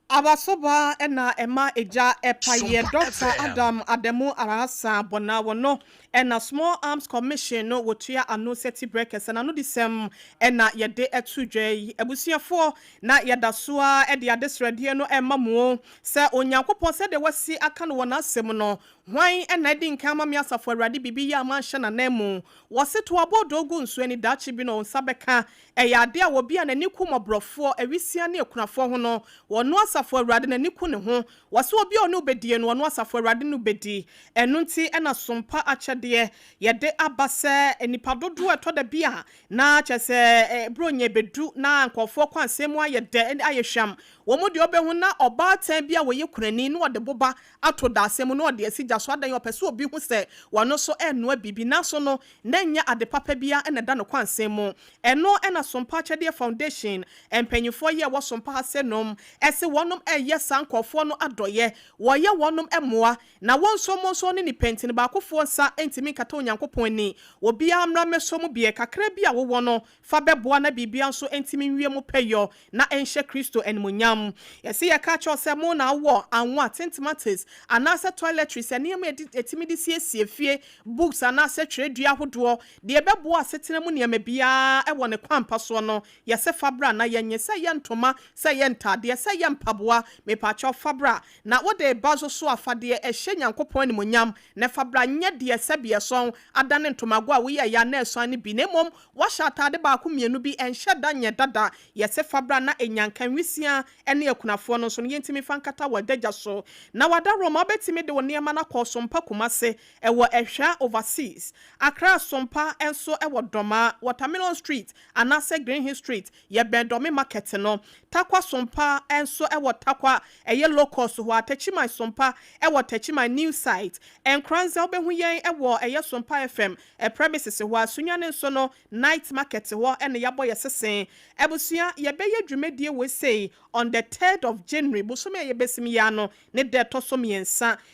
Abasoba ɛna ɛma egya ɛpayɛ. Dr Adam Adamu Arasa Bɔna wɔ no ɛna Small Arms Commission no wɔtua ano sɛ tea breakers ɛna no de sɛm ɛna yɛde ɛto dwa yi. Abusuafoɔ, na yɛda so a ɛde adesrɛdeɛ no ɛma mu sɛ Onyankopɔn sɛdeɛ wasi aka no wɔ n'asɛm no, hwan ɛna ɛdi nkan ama me Asafo Awurade biribi yɛ ama nhyɛ n'anan mu? Wɔse to abɔɔdɔ gu nsuo ani, daakye bi no nsa bɛka. Ɛyɛ adeɛ a wɔbi a n'ani ku mmɔborɔfoɔ, awisia ne akunafoɔ ho no, wɔno Asafo Awurade n'ani ku ne ho. Wɔse obi a ɔne wobɛdie no, ɔno Asafo Awurade no bɛdi. Ɛno nti ɛna Sompa Akyɛdeɛ yɛde aba sɛ nipa dodoɔ ɛtɔ da bi a na kyerɛ sɛ Buronya bɛdu na nkɔfoɔ kɔ ansɛm mu ayɛ dɛ ayɛ hwam. Wɔn mu deɛ ɔbɛhu na ɔbaatan bi a wɔyɛ kunani na ɔde boba ato daasɛm mu na ɔde asi gya so adan, ɔpɛ sɛ obi hu sɛ wɔno nso ɛnoa biribi, nanso no na nyɛ ade papa bia ɛna ɛda no kwansɛn mu. Ɛno ɛna Sompa Akyɛdeɛ Foundation mpanyinfoɔ yi a ɛwɔ Sompa ha sɛ nom ɛsɛ wɔnom ɛyɛ saa nkɔfoɔ no adɔyɛ, wɔyɛ wɔnom ɛmoa na wɔn nso mo nso ne nipa ntini baakofoɔ nsa ntumi nkata Onyankopɔn ani. Obiara mmra mmɛsɔ mu bie kakra bi a wɔwɔ no fa bɛboa na biribia nso ntumi nwie mu pɛyɔ na ɛnhyɛ Kristo animonyam. Yɛsɛ yɛka kyerɛw sɛ mo na awɔ anwa, tin tomatoes anaasɛ toiletries, nneɛma ɛtumi de siesie fie, books anaasɛ twerɛdua ahodoɔ deɛ ɛbɛboa asetena mu nneɛma biara ɛwɔ ne kwan pa soɔ no, yɛsɛ fabra na yɛnyɛ sɛ yɛ ntoma, sɛ yɛ ntadeɛ, sɛ yɛ mpaboa. Mepaakyɛw, fabra na wode ba so so afadeɛ ɛhyɛ Nyankopɔn animonyam na fabra, nyɛ deɛ sɛbi ɛsɔn adane ntomago a woyɛ ya na ɛsɔn no bi, na mmom wahyɛ atade baako mmienu bi, ɛnhyɛ da nyɛ dada. Yɛsɛ fabra na enyanka, nwisia ne akunafoɔ no nso no yɛntumi fa nkata wɔ adagya so. Na wada Roma, wobɛtumi de wo nneɛma no akɔ Sompa Kumase, ɛwɔ Ɛhwɛ Overseas. Accra Sompa nso ɛwɔ Dɔma, Watermelon Street anaasɛ Green Hill Street, yɛbɛn Dɔme Market no. Takwa Sompa nso ɛwɔ Takwa, ɛyɛ Locust hɔ. Atɛkyiman Sompa ɛwɔ Tɛkyiman New Site. Nkranza wobɛhu yɛn ɛwɔ ɛyɛ Sompa FM ɛ premises hɔ. Asunyane nso no, Night Market hɔ ɛna yɛabɔ yɛ sesen. Abusua, yɛbɛyɛ dwumadie wɔ sei on the 3rd of January, bosome a yɛbɛsim yi ano ne da ɛtɔ so 3,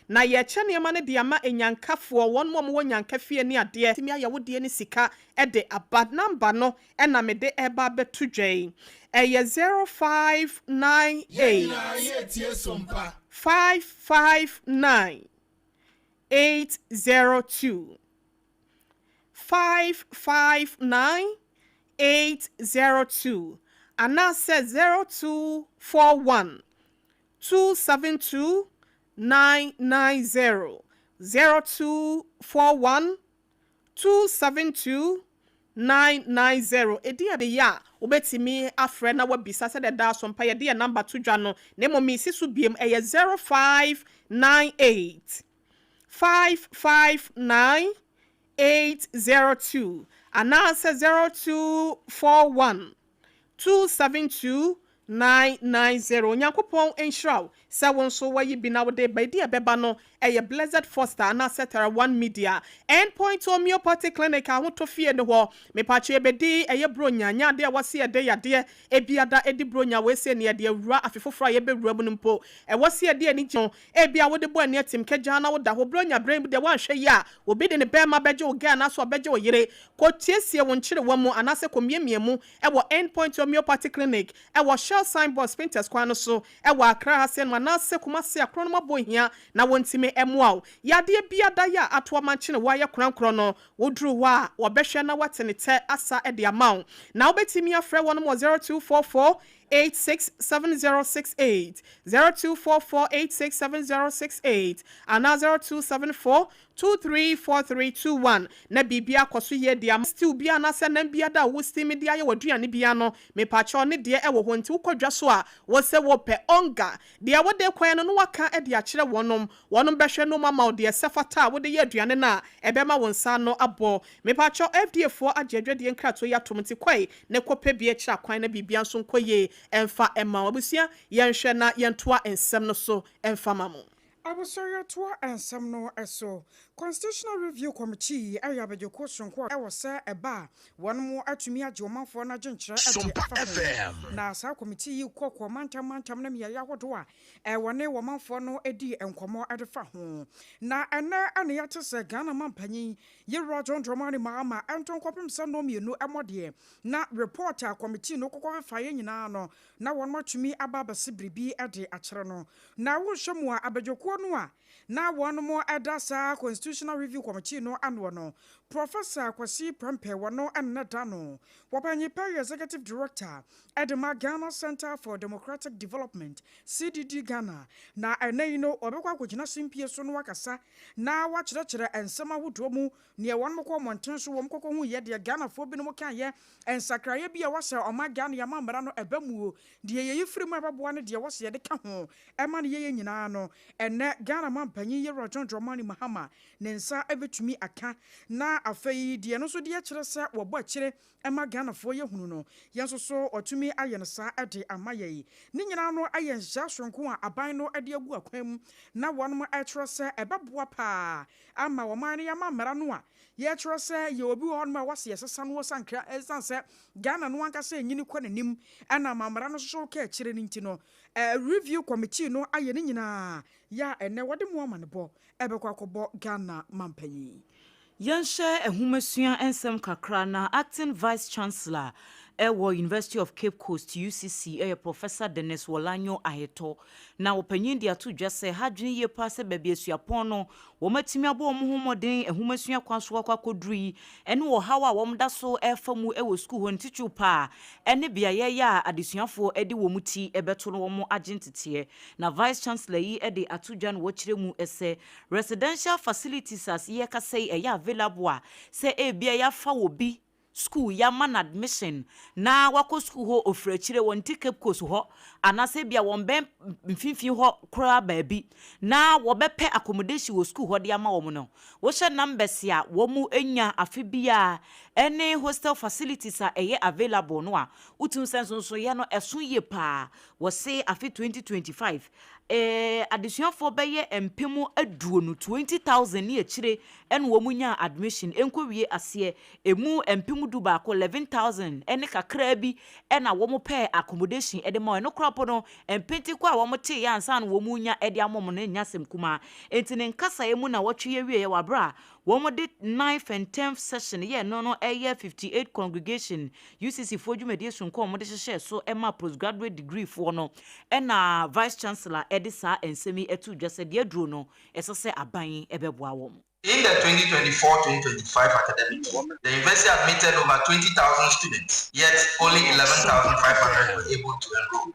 na yɛkyɛ nneɛma no de ama enyankafoɔ, wɔn mu a wɔwɔ nyanka fie ne adeɛ. Tumi ayɛ wodeɛ ne sika ɛde aba. Number no ɛna mede ɛba abɛto dwa yi, ɛyɛ 0598 559 802, 559 802 anaasɛ 0241 272 990, 0241 272 990. Ɛdi a bɛyɛ a wobɛtumi afrɛ na wabisa sɛdeɛ daa so mpa yɛde yɛ number to dwa no, na mmom mesi so biem, ɛyɛ 0598 559 802 anaasɛ 0241 272 990. Onyankopɔn nhyira wo sɛ wo nso wayi bi na wode ba. Ɛdi a ɛbɛba no. Ɛyɛ Blessed Foster anaasɛ Tara One Media. End Point Homeopathy Clinic ahotɔ fie ne hɔ. Mepatwo yɛbɛdi ɛyɛ Bronya, nyɛ adeɛ a ɛwɔ se yɛde yadeɛ ebiada ɛdi Bronya wei sei ne yɛde awura afe foforɔ a yɛbɛwura mu no mpo. Ɛwɔ se yɛde anigye no ebia wode bɔ ani atim kagyaa na woda hɔ Bronya berɛ mu deɛ woanhwɛ yie a obi de ne bɛɛma bɛgye wo girl anaasɛ ɔbɛgye wo yere. Kɔ siesie wo nkyerewa mu anaasɛ kɔ miamia mu wɔ End Point Homeopathy Clinic wɔ Shell Signboard Spintex kwan no so wɔ Accra ha sei nom anaasɛ Kumasi a korɔ nom abɔ hia na wɔntumi mmoa wo. Yadeɛ bia da yɛ a ato amankyene wo ayɛ korankorɔ no, woduru hɔ a wɔbɛhwɛ na wɔate ne tɛ asa de ama wo. Na wobɛtumi afrɛ wɔnom wɔ 0244 867068, 0244 867068 anaa 0274 234321 na biribi akɔ so yie de ama. Stew bi anaasɛ nam bi ada a wo steam de ayɛ w'aduane biara no, mepakyɛw ne deɛ ɛwɔ hɔ nti wokɔ dwa so a wose wopɛ onga. Deɛ wode kɔɛ no na waka de akyerɛ wɔnom. Wɔnom bɛhwɛ nom ama wo deɛ ɛsɛ fata a wode yɛ aduane no a ɛbɛma wo nsa ano abɔ. Mepakyɛw FDA foɔ agye adwadie nkratoɔ yi atom nti kɔe na kɔpɛ bi akyiri akwan na biribiara nso nkɔ yie mfa mma wo. Abusua yɛnhwɛ na yɛntoa nsɛm no so mfa ma mo. Abusua yɛtoa nsɛm no so. Constitutional Review Committee yɛ abadwakuo soronko a ɛwɔ sɛ ɛba a wɔn atumi agye ɔmanfoɔ no adwenkyerɛ de afa ho. Na saa committee yi kɔ kɔ mantam mantam ne mmeaeɛ ahodoɔ a wɔne ɔmanfoɔ no di nkɔmmɔ de fa ho. Na ɛnnɛ na yɛate sɛ Ghana manpanyin Yewura John Dramani Mahama nto nkɔpem sɛ nnɔn mmienu mmɔ deɛ na report a committee no kɔkɔ fefaeɛ nyinaa no na wɔn atumi aba abɛse biribi de akyerɛ no. Na wohwɛ mu a abadwakuo no a na wɔn da saa Constitutional Review Committee no anoɔ no, Professor Kwasi Prempeh wɔno na da ano. Wɔpanyin pɛ yɛ Executive Director de ma Ghana Centre for Democratic Development, CDD Ghana, na ɛnnɛ yi no ɔbɛkɔ akɔgyina simpie so na wakasa na wakyerɛkyerɛ nsɛm ahodoɔ mu, neɛ wɔnom kɔɔ mmɔnten so wɔn kɔkɔ huiɛ, deɛ Ghanafoɔ binom kaeɛ, nsakraeɛ bi a ɛwɔ sɛ ɔman Ghana yɛma mmara no ɛba muo, deɛ yɛyi firi mu a ɛbɛboa ne deɛ ɛwɔ sɛ yɛde ka ho ɛma no yɛyɛ nyinaa no, ɛnnɛ Ghana manpanyin Yewura John Dramani Mahama ne nsa bɛtumi aka na afei deɛ ɛno nso deɛ kyerɛ sɛ wɔbɔ akyire ma Ghanafoɔ yɛ hunu no, yɛn nso so watumi ayɛ no saa de ama yɛn. Ne nyinaa no yɛ nhyehyɛɛ soronko a aban no de agu akwan mu na wɔn rekyerɛ sɛ ɛbɛboa pa ara ama ɔman no yɛama mmara no a yɛrekyerɛ sɛ yɛ obi wɔ hɔnom a wɔse yɛsesa no wɔ ɛsiane sɛ Ghana no ankasa renyini kɔ n'anim ɛna ama mmara no nso so ka akyire no nti no review committee no ayɛ ne nyinaa yɛ a ɛnnɛ wɔde mu amanebɔ ɛbɛkɔ akɔbɔ Ghana mampanyin. Yɛnhyɛ nhomasua nsɛm kakra na Acting Vice Chancellor wɔ University of Cape Coast, UCC, yɛ Professor Dennis Worlanyo Aheto. Na ɔpanyin de ato dwa sɛ ha adwene yie paa sɛ baabi a suapɔn no wɔatumi abɔ wɔn ho mmɔden nhomasua kwan so akɔ akɔduru yi ne ɔhaw a wɔda so refa mu wɔ sukuu hɔ no titiriw paa ne beaeɛ yi a adesuafoɔ de wɔn ti bɛto no wɔn agye nteteɛ. Na Vice Chancellor yi de ato dwa na wɔkyerɛ mu sɛ Residential facilities as yɛkasa yi ɛyɛ available a sɛ ebia yɛafa obi school yɛama no admission na wakɔ school hɔ ofiri akyire wɔnte Cape Coast hɔ anaasɛ ebia wɔnbɛn mfimfini hɔ koraa baabi na wɔbɛpɛ accommodation wɔ school hɔ de ama wɔn no wohyɛ numbers a wɔn nya afe biara ɛne hostel facilities a ɛyɛ available no a wotumi sɛ nsonsonoeɛ no ɛso yie paa. Wɔse afe 2025 adesuafoɔ bɛyɛ 20,000, 20,000, ne akyire ɛna wɔn nyaa admission ɛnkɔwie aseɛ, ɛmu 11,000, 11,000, ɛne kakraa bi ɛna wɔn pɛɛ accommodation ɛde ma wɔn. Ɛno koraa mpo no mpentenkɔ a wɔn teeɛ ansa na wɔn renya ɛde ama wɔn no nyɛ asɛm kumaa. Enti ne nkasaeɛ mu na wɔtwe yɛ wieɛ wɔ aberɛ a wɔde ninth and tenth session yɛɛ no no ɛyɛ 58 congregation UCC foɔ dwumadie sononko a wɔde hyehyɛɛ so maa postgraduate degree foɔ no na Vice Chancellor de saa nsɛm yi too dwa sɛ deɛ aduro no ɛsɛ sɛ aban bɛboa wɔn. In the 2024-2025 academic year, the university admitted over 20,000 students, yet only 11,500 were able to enroll,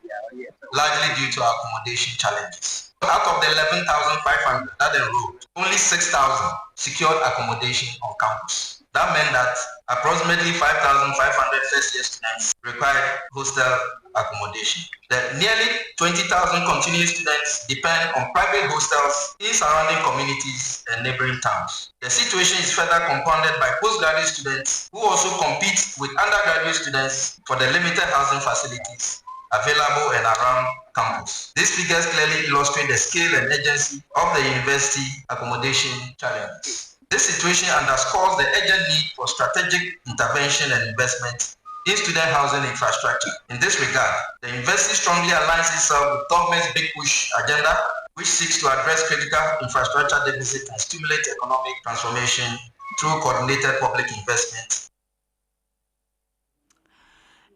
largely due to accommodation challenges. Out of the 11,500 that enrolled, only 6,000 secured accommodation on campus. That meant that approximately 5,500 first-year students required hostel accommodation. The nearly 20,000 continuing students depend on private hostels in surrounding communities and neighboring towns. The situation is further compounded by postgraduate students who also compete with undergraduate students for the limited housing facilities available and around campus. These figures clearly illustrate the scale and urgency of the university accommodation challenges. This situation underscores the urgent need for strategic intervention and investment in student housing infrastructure. In this regard, the university strongly aligns itself with government's Big Push agenda, which seeks to address critical infrastructure deficit and stimulate economic transformation through coordinated public investment.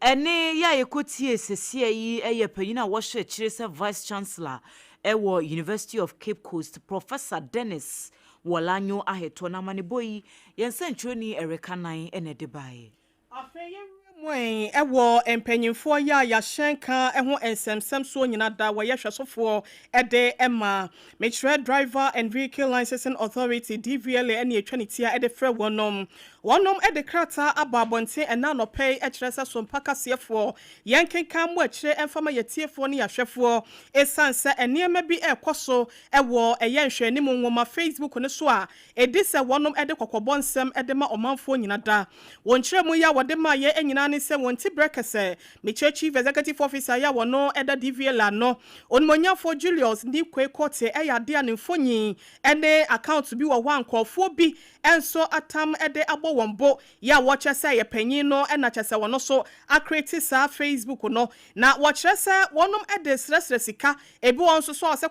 Ɛne yɛ a yɛkɔtie sesia yi yɛ panyin a wɔhyɛ akyire sɛ Vice Chancellor ɛwɔ University of Cape Coast, Professor Dennis Worlanyo Aheto. Na amanebɔ yi, yɛn nsɛntwerɛni Ɛreka Nan ɛna ɛde baeɛ. Afei yɛwura mu ɛwɔ mpanyinfoɔ yi a yɛahyɛn ka ho nsɛmsɛm soɔ nyina da wɔyɛ hwɛsofoɔ ɛde ɛma mekyerɛ Driver and Vehicle Licensing Authority, DVLA, ɛne atwa ne tia ɛde frɛ wɔnom. Wɔnom ɛde krataa aba abɔnten ɛna anɔpɛ yi ɛkyerɛ sɛ so mpa kaseɛfoɔ yɛn kenkan mu akyire ɛmfama yɛtiefoɔ ne yɛahwɛfoɔ, ɛsiane sɛ nneɛma bi ɛrekɔ so ɛwɔ ɛyɛ nhwɛanim nwoma Facebook no so a ɛdi sɛ wɔnom ɛde kɔkɔbɔ nsɛm ɛde ma ɔmanfoɔ nyina da. Wɔn kyerɛ mu yi a wɔde ma yɛ nyinaa ne sɛ wɔn ti brɛ kɛsɛ mekyerɛ Chief Executive Officer yɛ a wɔno ɛda DVLA no, onimonyafo Julius Neequaye Kotey, ɛyɛ adeɛ a ne mfonyin ɛne account bi wɔ hɔ a nkurɔfoɔ bi nso atam ɛde abɔ wɔn bo yɛ a wɔkyerɛ sɛ yɛ panyin no ɛna kyerɛ sɛ wɔn nso acreate saa Facebook no, na wɔkyerɛ sɛ wɔnom ɛde srɛsrɛ sika. Ebi wɔn nso so a sɛ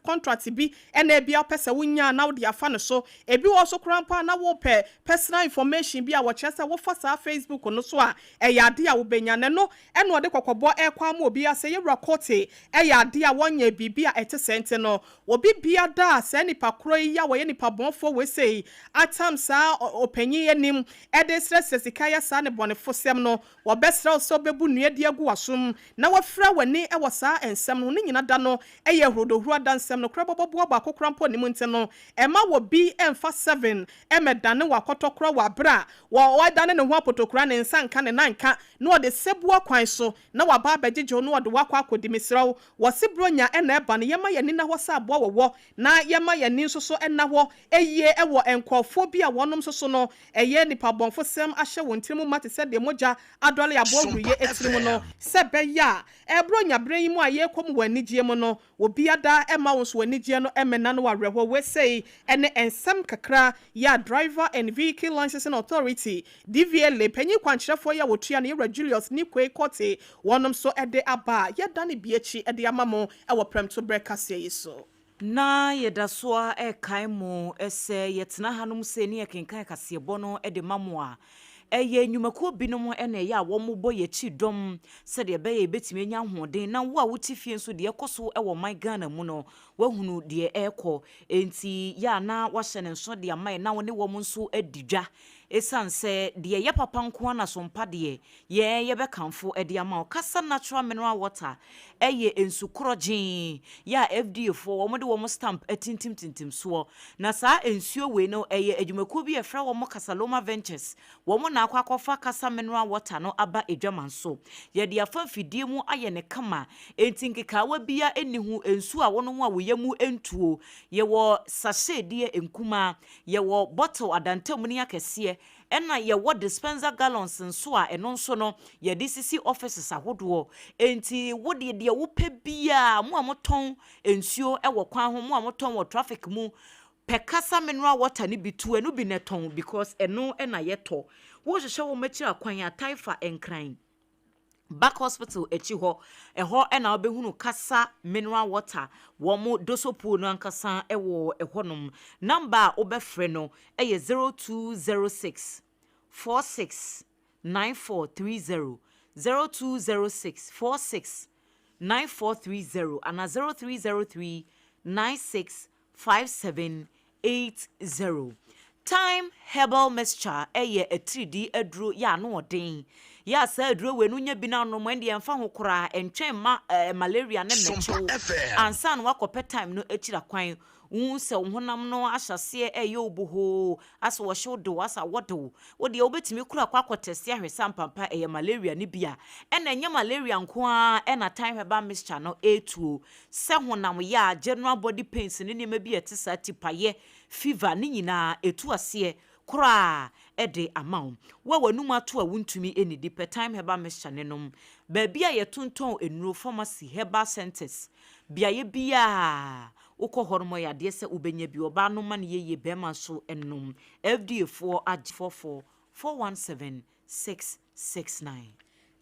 contract bi ɛna ebi apɛ sɛ wonya na wode afa ne so. Ebi wɔ so koraa mpo a na wɔpɛ personal information bi a wɔkyerɛ sɛ wofa saa Facebook no so a ɛyɛ ade a wobɛnya ne no. Ɛna ɔde kɔkɔbɔ ɛkɔ ama obi asɛ yɛwura Kotey ɛyɛ ade a wɔnyɛ biribi a ɛte sɛ nti no obi bia da a saa nipa koro yi a wɔyɛ nipa bɔnfoɔ wɔ atam saa ɔpanyin anim ɛde srɛsrɛ sika yɛ saa ne bɔnefo sɛm no, wɔbɛsrɛ wo sɛ wobɛbu nnua de agu w'asom na wɔafira w'ani ɛwɔ saa nsɛm no ne nyina da no ɛyɛ ahurodohuro ada nsɛm no kora bɔbɔboa baako kora mpo ne mu. Nti no ɛma wɔ bi ɛmfa seven ɛmɛdane wɔ akɔtɔkorɔ wɔ abere a wɔdane ne ho apotokora ne nsa nka ne nan nka na wɔde sɛboa kwan so na waba abɛgyegye wo na wɔde wakɔ akɔdi. Mesrɛ wo, wɔse buronya ɛna ɛba no, yɛma yɛni na hɔ sɛ aboa wɔwɔ na yɛma yɛni nso so ɛna hɔ ɛyie ɛwɔ nkurɔfoɔ bi a wɔnom nso so no ɛyɛ nipa bɔnfo sɛm ahyɛ wɔn tirim ma te sɛ deɛ mogya adɔle aboa huruyɛ etiri mu no, sɛ bɛyɛ a ɛburo nyabere yi mu a yɛrekɔ mu wɔ anigyeɛ mu no, obi ada ɛma wɔn so anigyeɛ no ɛmɛna no wɔ awerɛhoɔ. Wesei ɛne nsɛm kakra yɛ a Driver and Vehicle Licensing Authority, DVLA, panyin kwankyerɛfoɔ yi a wɔtua no, yɛwura Julius Neequaye Kotey, wɔnom nso ɛde aba a yɛda ne bi akyi ɛde ama mo ɛwɔ prɛmto kaseɛ yi so. Na yɛda so a ɛrekae mo sɛ yɛtena hanom sɛ ne yɛkenkan kaseɛbɔ no de ma mo a, ɛyɛ nnwumakuo binom ɛna ɛyɛ a wɔn bɔ yɛkyi dɔm sɛdeɛ ɛbɛyɛ yɛbɛtumi anya ahoɔden, na wo a wote fie nso, deɛ ɛkɔ so ɛwɔ ɔman Ghana mu no, woahunu deɛ ɛrekɔ. Enti yɛ a na wahyɛ ne nso de ama yɛ na wo ne wɔn nso adi dwa, ɛsiane sɛ deɛ ɛyɛ papa nko ara na so mpa deɛ yɛn yɛbɛkamfo de ama wo. Kasa Natural Mineral Water ɛyɛ nsu korɔgyee yɛ a FDA foɔ wɔn de wɔn stamp atintimtintim soɔ, na saa nsuo wei no ɛyɛ adwumakuo bi a yɛfrɛ wɔn Casaloma Ventures. Wɔn na akɔ akɔfa Kasa Mineral Water no aba adwaman so. Yɛde afa mfidie mu ayɛ ne kama, enti nkekaawa bia ɛni ho. Nsuo a wɔnom a wɔyɛ mu ntuo, yɛwɔ sachet deɛ nkumaa, yɛwɔ bottle adantam ne akɛseɛ, ɛna yɛwɔ dispenser gallons nso a ɛno nso no yɛde sisi offices ahodoɔ. Enti wodeɛ deɛ wopɛ biaa, mo a motɔn nsuo ɛwɔ kwan ho, mo a motɔn wɔ traffic mu, pɛ Kasa Mineral Water no bi tu, ɛno bi na ɛtɔn because ɛno ɛna yɛtɔ. Wohyehyɛ wɔn akyiri akwan a Taifa Nkran Back Hospital akyi hɔ, ɛhɔ ɛna wobɛhunu Kasa Mineral Water. Wɔn dosopuo no ankasa ɛwɔ ɛhɔnom. Number a wobɛfrɛ no ɛyɛ 0206 46 9430, 0206 46 9430 ana 0303 96 5780. Time Herbal Mixture ɛyɛ atiridii aduro yɛ ano ɔden yɛ a saa aduro wei no nya bi no anom, ɛndeɛ ɛmfa ho koraa, ɛntwɛn ma malaria ne mmɛkyew ansa na wakɔpɛ time no akyiri akwan. Wohu sɛ wo honam no ahyɛseɛ ɛyɛ wo bohoo, asɛ wɔhyew de wo, asɛ awɔ de wo, wodeɛ wobɛtumi kora akɔ akɔtest ahwɛ sɛ ampampa ɛyɛ malaria no bi a. Ɛna ɛnyɛ malaria nko ara ɛna Time Herbal Mixture no ɛretuo, sɛ honam yɛ a, general body pains ne nneɛma bi a ɛte saa, tipayɛ, fever ne nyinaa ɛtu aseɛ. koraa de ama wo. Wo a w'anum ato a wuntumi nnidi pɛ Thyme Herbal Mixture no nom. Baabi a yɛtontɔn nnuro, pharmacy, herbal centres, beaeɛ biara a wokɔ hɔ nom ɔyɛ adeɛ sɛ wobɛnya bi. Ɔbaa nom ma no yɛ yie, barima nso nom. FDA foɔ agye 44 417 669.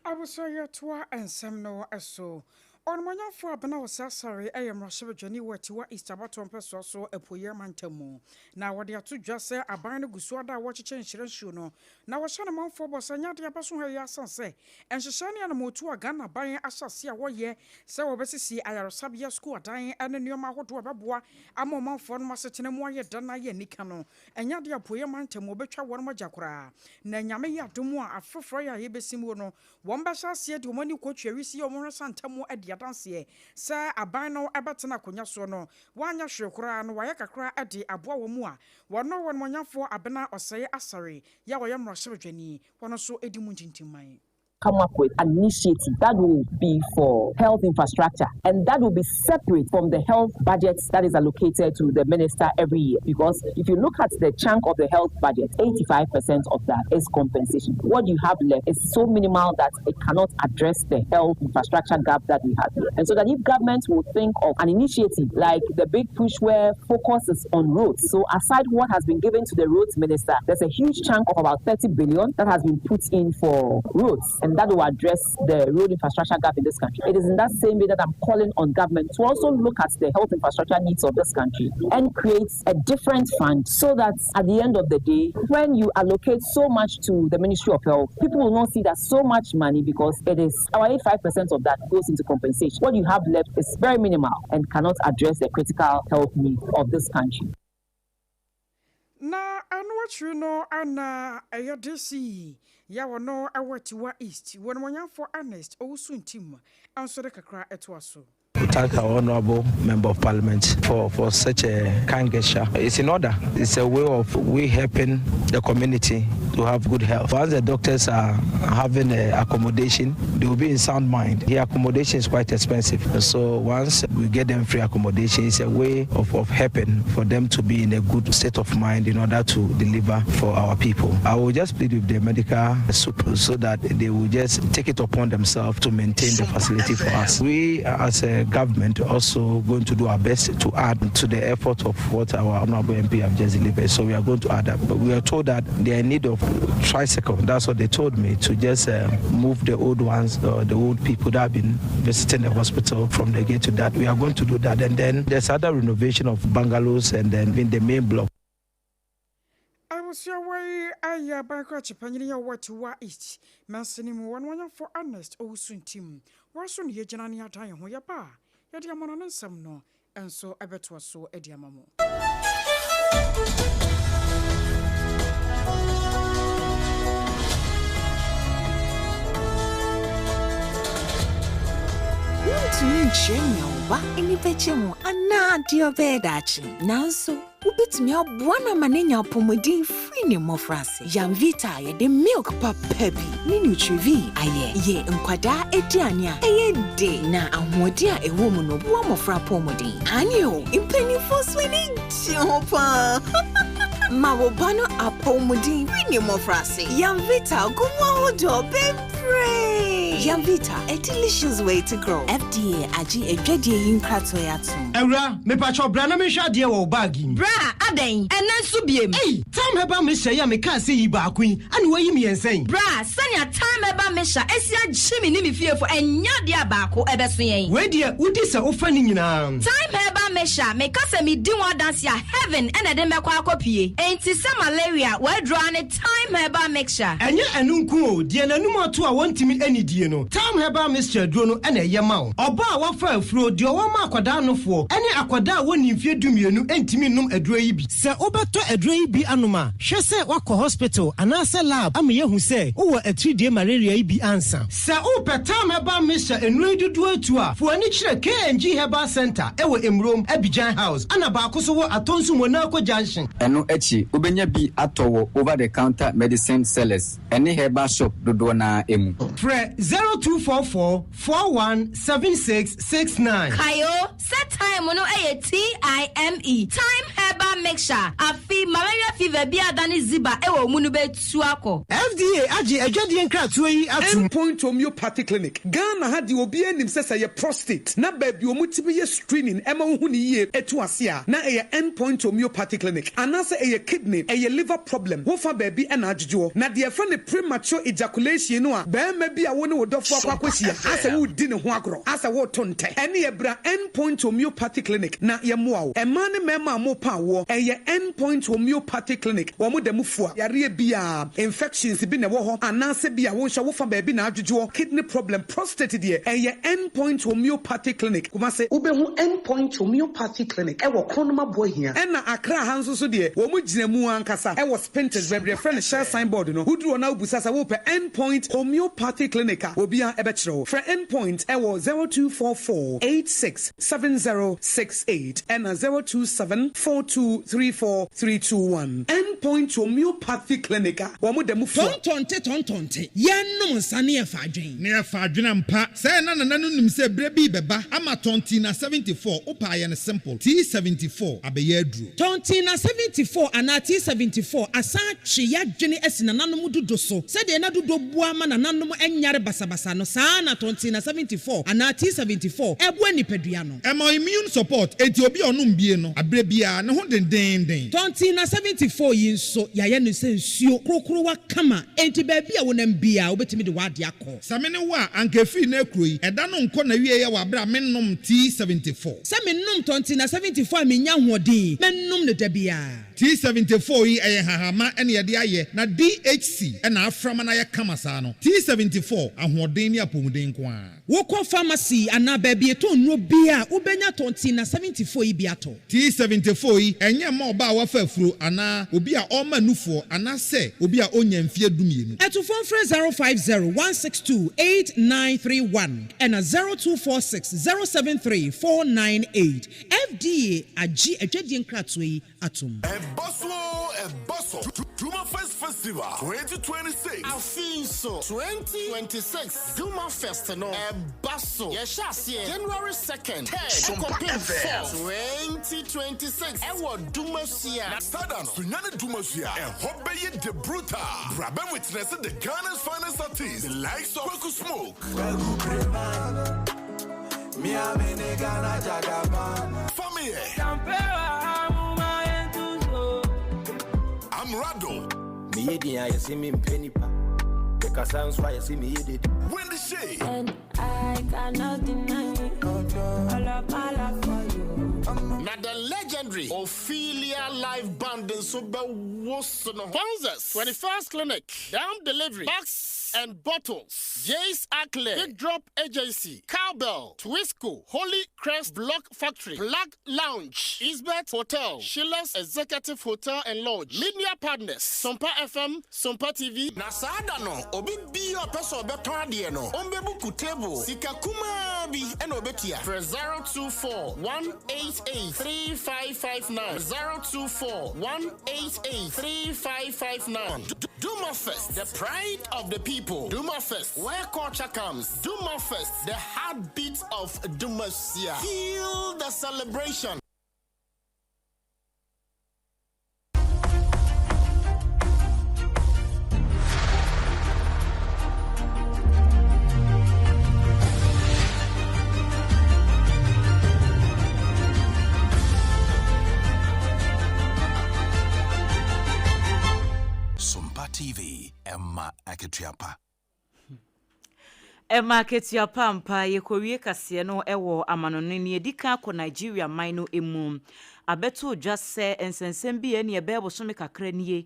Abusua yɛtoa nsɛm no so. Ɔnumonyamfoɔ Abena Osei Asare yɛ mmarahyɛbadwani wɔ Atiwa East abatoɔ mpɛsoa so Apueeɛ mantam mu. Na wɔde ato dwa sɛ aban no gu so ada a wɔrekyekyɛ nhyira nsuo no na wɔhyɛ ne manfoɔ bɔ sɛ ɛnyɛ adeɛ a ɛbɛso ha yi ara sane sɛ nhyehyɛe ne anammɔntuo a Ghana aban ahyɛ aseɛ a wɔreyɛ sɛ wɔbɛsisi ayaresabea, sukuu adan ne nneɛma ahodoɔ a ɛbɛboa ama ɔmanfoɔ nom asetena mu ayɛ dɛ na ayɛ anika no ɛnyɛ adeɛ a Apueeɛ mantam wɔbɛtwa wɔnom agya koraa. Na Nyame yɛ adom a afe foforɔ yi a yɛbɛsi mu no Wɔbɛhyɛ aseɛ de wɔn ani kɔtwa wisie a wɔhwɛ sa ntam adi adanseɛ sɛ aban no bɛtena akonnwa soɔ no, wɔanyɛ hwee koraa no wɔayɛ kakra de aboa wɔn a wɔne Ɔnimonyamfoɔ Abena Osei Asare yi a ɔyɛ mmarahyɛbadwani hɔ no nso di mu ntintimman. Come up with an initiative that will be for health infrastructure and that will be separate from the health budget that is allocated to the minister every year because if you look at the chunk of the health budget, 85% of that is compensation. What you have left is so minimal that it cannot address the health infrastructure gap that we have here. And so that if government will think of an initiative like the big push where focus is on roads. So aside what has been given to the roads minister, there's a huge chunk of about 30 billion that has been put in for roads and that will address the road infrastructure gap in this country. It is in that same way that I'm calling on government to also look at the health infrastructure needs of this country and create a different fund so that at the end of the day, when you allocate so much to the Ministry of Health, people will not see that so much money because it is our 85% of that goes into compensation. What you have left is very minimal and cannot address the critical health needs of this country. Na ɛno akyiri no na ɛyɛ DC yi a ɔno wɔ Atiwa East, Onimuonyamfoɔ Ernest Owusu Ntim nso de kakra toa so. We thank our honorable member of parliament for, for such a kind gesture. It's in order. It's a way of we helping the community to have good health. Once the doctors are having accommodation, they will be in sound mind. The accommodation is quite expensive. So once we get them free accommodation, it's a way of, of helping for them to be in a good state of mind in order to deliver for our people. I will just plead with the medical super so that they will just take it upon themselves to maintain the facility for us. We as a government also going to do our best to add to the effort of what our honorable MP have just delivered. So we are going to add up. But we are told that they are in need of tricycle. That's what they told me to just uh, move the old ones, uh, the old people that have been visiting the hospital from the gate to that. We are going to do that. And then there's other renovation of bungalows and then in the main block. Abusua wei ayɛ aban krakye panyin yi a ɔwɔ Atiwa East mansini mu, Ɔnoɔnyamfo Ernest Owusu Ntim. Wɔ so na yɛgyina ne yɛadan yɛn ho, yɛba a, yɛde amona no nsɛm no nso bɛtoa so de ama mo. Wuntumi nkyerɛ nea wo ba ani bɛgye ho anaa deɛ ɔbɛyɛ daakye, nanso Wobɛtumi aboa no ama no anya apɔmuden firi ne mmɔfraase. Yamvita a yɛde milk papa bi ne Nutrivie ayɛ yɛ nkwadaa aduane a ɛyɛ de na ahoɔden a ɛwɔ mu no boa mmɔfra apɔmuden. Aane o, mpanimfoɔ nso ani gye ho paa. Ma wo ba no apɔmuden firi ne mmɔfraase. Yamvita gu mu ahodoɔ bebree. Yamvita, a delicious way to grow. FDA agye adwadie yi nkratoɔ yi atom. Awura, mepakyɛw bra na menhwɛ adeɛ wɔ wo bag yi mu. Bra, adɛn? Ɛnnɛ nso biem? Ei! Thyme Herbal Mixture yi a mekaa sɛ yi baako yi, ɛna woayi mmiɛnsa yi? Bra, sɛnea Thyme Herbal Mixture asi agye me ne me fiefo, ɛnyɛ adeɛ a baako bɛso yɛn. Wei deɛ, wodi sɛ wofa ne nyinaa. Thyme Herbal Mixture, meka sɛ medi ho adanse a, heaven na ɛde me bɛkɔ akɔpue. Enti sɛ malaria, w'aduro ara ne Thyme Herbal Mixture. Ɛnyɛ ɛno nko o, deɛ n'anum ato a wɔntumi nnidie no, Thyme Herbal Mixture aduro no na ɛyɛ ma wo. Ɔbaa a wafa afuro, deɛ ɔwɔ ma akwadaa nofoɔ, ne akwadaa a wɔnnii mfeɛ dumienu ntumi nnom aduro yi bi. Sɛ wobɛtɔ aduro yi bi anom a, hwɛ sɛ woakɔ hospital anaasɛ lab ama yɛahu sɛ wowɔ atiridie malaria yi bi ansa. Sɛ wopɛ Thyme Herbal Mixture nnuro yi dodoɔ atu a, fa w'ani kyerɛ KNG Herbal Centre wɔ Emurom, Abidjan House, ɛna baako nso wɔ Atonsu Monaco Junction. Ɛno akyi, wobɛnya bi atɔ wɔ over-the-counter medicine sellers ne herbal shop dodoɔ no ara mu. Frɛ 0244 4176 69. Kae o, sɛ thyme no yɛ T-I-M-E, thyme herbal mixture, afe. Afei malaria fever bi a adane ziba wɔ wo mu no bɛtu akɔ. FDA agye adwadie nkratoɔ yi atom. End Point Homeopathy Clinic, Ghana ha deɛ obiara nim sɛ sɛ ɛyɛ prostate na baabi a wɔtumi yɛ screening ma wohu no yie tu ase a na ɛyɛ End Point Homeopathy Clinic anaasɛ ɛyɛ kidney, ɛyɛ liver problem, wofa baabi na adwodwoɔ. Na deɛ yɛfrɛ no premature ejaculation no a barima bi a wo ne wo dɔfoɔ akɔ akɔhyia asɛ woredi ne ho agorɔ, asɛ woreto ntɛ, ɛneɛ bra End Point Homeopathy Clinic na yɛmmoa wo. Mmaa ne mmarima a morepa awoɔ, ɛyɛ End Point Homeopathy Clinic, wɔn da mu fua. Yareɛ biara, infections bi na ɛwɔ hɔ anaasɛ bi a wo nso wofa baabi na adwodwoɔ, kidney problem, prostate deɛ, ɛyɛ End Point Homeopathy Clinic, Kumasi. Wobɛhu End Point Homeopathy Clinic wɔ Kronum Aboahia. Ɛna Accra ha nso so deɛ, wɔn gyina mu ankasa wɔ Spintex, baabi a yɛfrɛ no Shell sign board no. Woduru hɔ na wobisa sɛ wopɛ End Point Homeopathy Clinic a, obiara bɛkyerɛ wo. Frɛ End Point wɔ 0244 86 7068 ɛna 027 4234 321. End Point Homeopathy Clinic a wɔn da mu fua. Tɔntɔnte tɔntɔnte, yɛnnom nsa ne yɛfa adwen. Ne yɛfa adwen ampa. Sɛɛ na nana no nim sɛ berɛ bi rebɛba ama Tɔntina 74, wopɛ a yɛ no simple, T74 abɛyɛ aduro. Tɔntina 74 anaa T74 asan atwe y'adwene asi nananom dudo so. Sɛdeɛ na dudo boa ma nananom nyare basabasa no, saa ara na Tɔntina 74 anaa T74 boa nipadua no. Ɛma immune support, enti obi a ɔnom bie no, aberɛ biara, ne ho dendeenden. Tɔntina 74 yi nso, yɛayɛ no sɛ nsuo korokorowa kama, enti baabi a wonam biara, wobɛtumi de w'adeɛ akɔ. Sɛ me ne wo a, anka ɛfiri nnɛ rekuro yi, ɛda no nkɔ n'awieɛ wɔ aberɛ a mennom T74. Sɛ menom Tɔntina 74 a mennya ahoɔden, mɛnom no da biara. T74 yi ɛyɛ nhahamma na yɛde ayɛ na DHC na afra ma no ayɛ kama saa no. T74, ahoɔden ne apɔmuden nko ara. Wokɔ pharmacy anaa baabi yɛtɔn nnuro biara a, wobɛnya Tɔntina 74 yi bi atɔ. T74 yi, ɛnyɛ mma ɔbaa a wafa afuro anaa obi a ɔrema nufoɔ anaasɛ obi a ɔnnya mfeɛ dumienu. Atufoɔ mfrɛ 050 162 8931 ɛna 0246 073 498. FDA agye adwadie nkratoɔ yi atom. Ɛba so oo, ɛba so, Dwuma Fest Festival 2026. Afei nso, 2026 Dwuma Fest no ɛba so. Yɛhyɛ aseɛ January 2nd, 3rd ɛkɔpem 4th, 2026 ɛwɔ Dumasua. Sada no, Sunyani Dumasua, ɛhɔ bɛyɛ de brutal. Bra bɛ witness the Ghana's finest artists, the likes of Kweku Smoke. Kweku Breman. Fameye. Amerado. Wendy Shay. And I cannot deny all of my love for you. Na the legendary Ophelia Live Band nso bɛwoso no. Sponsors, 21st Clinic, Down Delivery, Bucks and Bottles, Jace Ackley, Big Drop Agency, Cowbell, Twisco, Holy Crest Block Factory, Plug Lounge, Isbet Hotel, Sheila's Executive Hotel and Lodge, Media Partners, Sompa FM, Sompa TV. Na saa da no, obi biara a ɔpɛ sɛ ɔbɛtɔn adeɛ no, ɔmmɛbuku table, sika kumaa bi na ɔbɛtua. Frɛ 024 188 3559, 024 188 3559. Duma Fest, the pride of the people. Duma Fest, where culture comes. Duma Fest, the heartbeat of Dumasia. Feel the celebration. Sompa TV, ɛma akatua pa. Ɛma akatua pa ampa. Yɛkɔwie kaseɛ no wɔ amanɔne. Nea ɛdi kan akɔ Nigeria man no mu. Abɛto dwa sɛ nsɛnsɛm bi a ɛne ɛbɛyɛ bosome kakra nie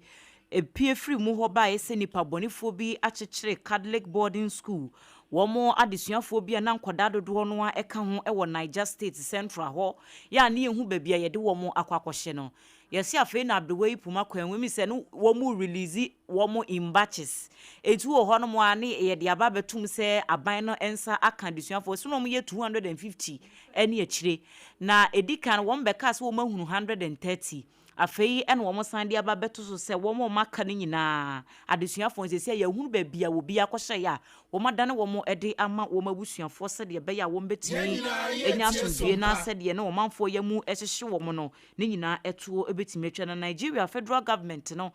ɛpue firi mu hɔ baeɛ sɛ nnipa bɔnefoɔ bi akyekyere Catholic boarding school wɔn adesuafoɔ bi a na nkwadaa dodoɔ no ara ka ho wɔ Niger State Central hɔ yɛ a ne yɛnhu baabi a yɛde wɔn akɔ akɔhyɛ no. Yɛse afei na aberewa yi poma kwan mu, emi sɛ no wɔn release wɔn in batches. Enti wɔ hɔ nom a ne yɛde aba abɛtom sɛ aban no nsa aka adesuafoɔ, so na wɔn yɛ 250 ɛne akyire. Na edi kan no wɔn bɛkaa sɛ wɔn ahunu 130. Afei na wɔsan de aba abɛto so sɛ wɔn a wɔaka no nyinaa, adesuafoɔ no, seesei yɛahunu baabi a obiara kɔhyɛeɛ a wɔadane wɔn de ama wɔn abusuafoɔ sɛdeɛ ɛbɛyɛ a wɔbɛtumi anya asomdwoeɛ na sɛdeɛ na ɔmanfoɔ yam hyehye wɔn no, ne nyinaa ɛtoɔ bɛtumi atwa. Na Nigeria Federal Government no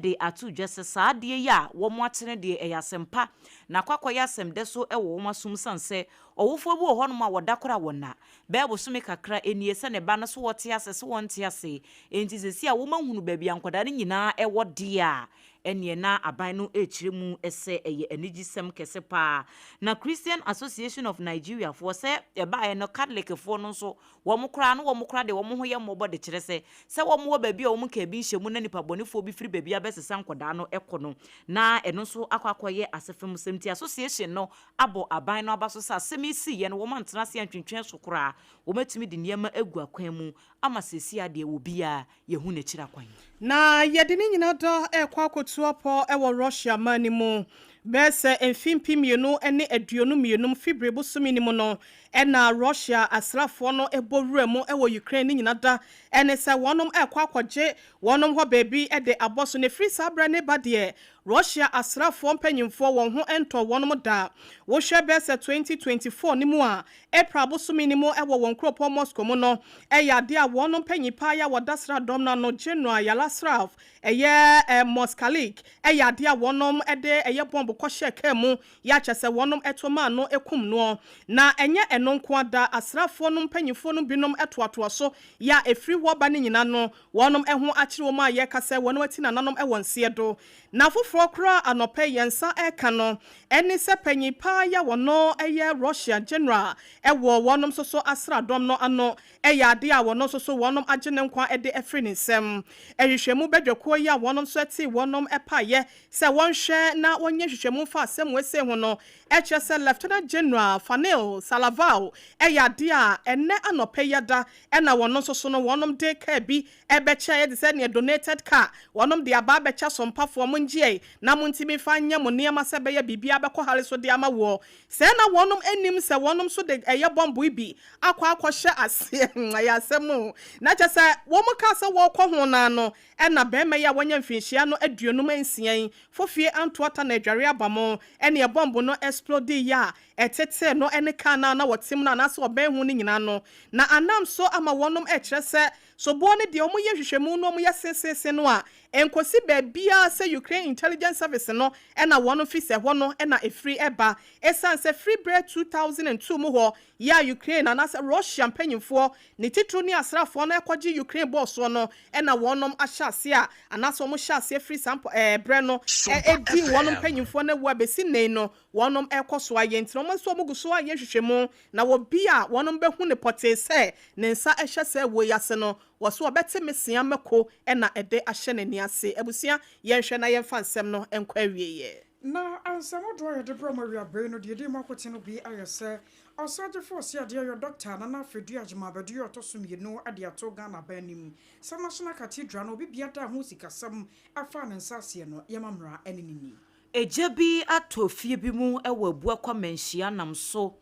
de ato dwa sɛ saa adeɛ yi a wɔate no deɛ ɛyɛ asɛm pa na akɔ akɔyɛ asɛm dɛ so wɔ wɔn asom sane sɛ ɔwofoɔ bi wɔ hɔnom a wɔda koraa wɔnna bɛyɛ bosome kakra nie sɛ ne ba no so wɔte ase so wɔnte ase enti seesei a wɔahunu baabi a nkwadaa no nyinaa wɔ deɛ a ɛneɛ na aban no rekyerɛ mu sɛ ɛyɛ anigyesɛm kɛse paa. Na Christian Association of Nigeria foɔ sɛ ɛbaeɛ no Catholicfoɔ no nso wɔn koraa no wɔn koraa deɛ wɔn ho yɛ mmɔbɔ de kyerɛ sɛ sɛ wɔn wɔ baabi a wɔn nkaa bi nhyɛ mu na nipa bɔnefoɔ bi firi baabi abɛsesa nkwadaa no kɔ no na ɛno nso akɔ akɔyɛ asefem sɛm nti association no abɔ aban no aba so sɛ asɛm yi siiɛ no wɔn antena ase antwentwɛn so koraa wɔn atumi de nneɛma agu akwan mu ama seesei adeɛ obiara yɛhu n'akyiri akwan. Na yɛde ne nyina da rekɔ akɔtu apɔ wɔ Russia man no mu. Bɛyɛ sɛ mfe 2022 Fibri bosome no mu no na Russia asraafoɔ no bɔ wura mu wɔ Ukraine ne nyina da ne sɛ wɔnom rekɔ akɔgye wɔnom hɔ baabi de abɔ so na ɛfiri saa berɛ no reba deɛ Russia asraafoɔ mpanyimfoɔ wɔn ho ntɔɔ wɔnom da. Wohwɛ bɛyɛ sɛ 2024 no mu a April bosome no mu wɔ wɔn kuropɔn Moscow mu no, ɛyɛ adeɛ a wɔn mpanyin paa yi a wɔda sraadɔm no ano, General Yaroslav ɛyɛ Moskalik, ɛyɛ adeɛ a wɔnom de ɛyɛ bɔmb kɔhyɛɛ kaa mu yɛ a kyerɛ sɛ wɔnom to maa no kum noɔ. Na ɛnyɛ ɛno nko ara da, asraafoɔ no mpanyinfoɔ no binom toatoa so yɛ a ɛfiri hɔ ba no nyina no wɔnom ho akyere wɔn a yɛreka sɛ wɔnom ati nananom wɔ nseɛ do. Na foforɔ koraa anɔpa yi yɛn nsa reka no ne sɛ panyin paa yi a wɔno yɛ Russia General wɔ wɔnom nso so asradɔm no ano yɛ adeɛ a wɔno nso so wɔnom agye ne nkwa de afiri ne nsam. Nhwehwɛmu badwakuo yi a wɔnom nso tee wɔnom paeɛ sɛ wɔnhwɛ na wɔnyɛ nhwehwɛmu mfa asɛm wei sei ho no kyerɛ sɛ Lieutenant General Fanil Salavao yɛ adeɛ a ɛnnɛ anɔpa yi ada na wɔno nso so no wɔnom de kaa bi Ɛbɛkyɛ ayɛ te sɛ neɛ donated car wɔnom de aba abɛkyɛ asompafoɔ mo ngyeɛe na mo ntimi nfa nyɛ mo nneɛma sɛ ɛbɛyɛ biribiara bɛkɔ hare so de ama woɔ sɛɛ na wɔnom nnim sɛ wɔnom nso de ɛyɛ bɔmboe bi akɔ akɔ hyɛ aseɛ ɛyɛ asɛm o na kyɛ sɛ wɔn kaa sɛ wɔrekɔ ho no ara no ɛna barima yi a wanya mfinhyia no 56 yi fofie antoata na adware aba mo ɛneɛ bɔmbo no explode yɛ a ɛtetee no ɛne car no a na wɔte mu no anaasɛ ɔbɛn ho no nyinaa no na anam so ama wɔnom ɛkyerɛ sɛ Soboɔ no deɛ wɔyɛ nhwehwɛmu no wɔyɛ seseese no a ɛnkɔsi baabiara sɛ Ukraine Intelligence Service no na wɔn fi sɛ ɛhɔ no na ɛfiri ba ɛsiane sɛ firi berɛ 2002 mu hɔ yɛ a Ukraine anaasɛ Russia mpanyinfoɔ ne titiriw ne asraafoɔ no ɛkɔgye Ukraine bɔɔ soɔ no na wɔnom ahyɛ aseɛ a anaasɛ wɔn hyɛ aseɛ firi saa berɛ no ɛdi wɔn mpanyinfoɔ no awu a bɛsi nnɛ yi no wɔnom ɛkɔ so ayɛ nti no wɔn nso wɔn gu so ayɛ nhwehwɛmu Na obi a wɔnom bɛhu no pɔtee sɛ ne nsa hyɛ saa wuo yi ase no, wɔ so ɔbɛte mesea mako na ɛde ahyɛ n'ani ase. Abusua, yɛnhwɛ na yɛmfa nsɛm no nkɔ awieɛ. Na nsɛm hodoɔ a yɛde brɛ mo awiaberɛ yi no, deɛ ɛdi mu akoten no bi ayɛ sɛ, Ɔsagyefo Ɔseadeɛ yɔ Dɔkta Nana Afedu Agyemang Badu yɛ ɔtɔ so mmienu de ato Ghana aban anim sɛ National Cathedral no obi biara da ho sikasɛm faa ne nsa aseɛ no, yɛma mmara ne no nni. Egya bi atɔ fie bi mu wɔ Abuakwa Manhyia nam so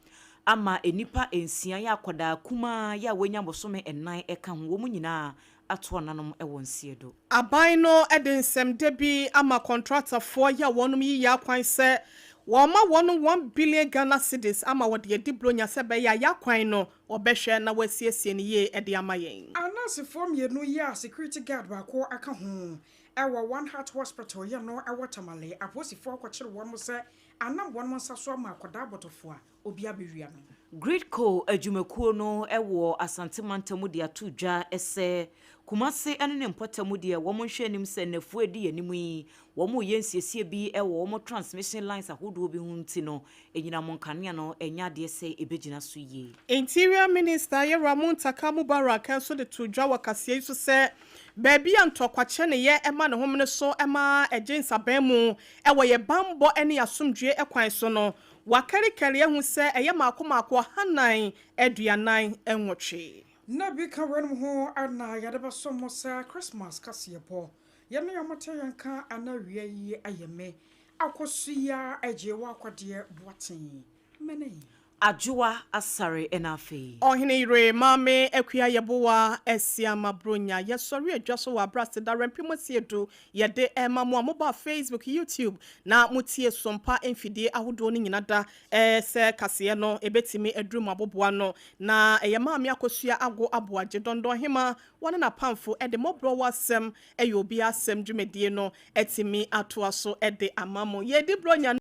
ama nnipa nsia yɛ akwadaa kumaa yɛ a wanya bosome nnan ka ho, wɔn nyinaa ato ananom wɔ nseɛ do. Aban no de nsɛmdɛ bi ama kɔntratafoɔ yɛ a wɔnom yi yɛ akwan sɛ wɔma wɔnom one billion Ghana cedis ama wɔde adi bronya sɛ ɛbɛyɛ a yɛ akwan no wɔbɛhwɛ na wɔasiesie no yie de ama yɛn. Anɛɛsefoɔ mmienu yi a security guard baako ka ho Ɛwɔ One Heart Hospital yɛ no ɛwɔ Tamale, apolisifoɔ akɔkyere wɔn sɛ anam wɔn nsa so ama akwadaa bɔtɔfoɔ a obi abɛwia no. Gridco adwumakuo no wɔ Asante mantam de ato dwa sɛ Kumase ne ne mpɔtam deɛ wɔn nhwɛ anim sɛ nnafua a ɛdi anim yi wɔn reyɛ nsiesie bi wɔ wɔn transmission lines ahodoɔ bi ho nti no anyinam nkanea no ɛnyɛ adeɛ sɛ ɛbɛgyina so yie. Interior Minister Yewura Muntaka Mubarak nso de too dwa wɔ kaseɛ yi so sɛ Baabi a ntɔkwakyɛneyɛ ma ne homene so ma ɛgye nsaban mu wɔ yɛn bammɔ ne yɛn asomdwoe kwan so no, wɔakarikari ahu sɛ ɛyɛ mmaako mmaako 448. Nna bi ka weinom ho na yɛde bɛsom mo sɛ Christmas kaseɛbɔ. Yɛne a mote yɛn nka ɛnnɛ awia yi yɛ me, Akosua Agyewaa Kwadeɛ Boateng. Mene. Adwoa Asare ɛna afei. Ɔhene yere Maame Akua Yeboah Asiama Bronya yɛsɔre adwa so wɔ abrɛ aseda rɛmpem asiedu yɛde ɛma mo a moba Facebook, YouTube na motie Sompa mfidie ahodoɔ no nyina da sɛ kaseɛ no ɛbɛtumi aduru mo aboboa no na ɛyɛ Maame Akosua Ago Aboagye Dɔndɔn Hema wɔne n'apamfo de mmɔborɔ wɔ asɛm ɛyɛ obi asɛm dwumadie no atumi atoa so de ama mo. Yɛdi Bronya.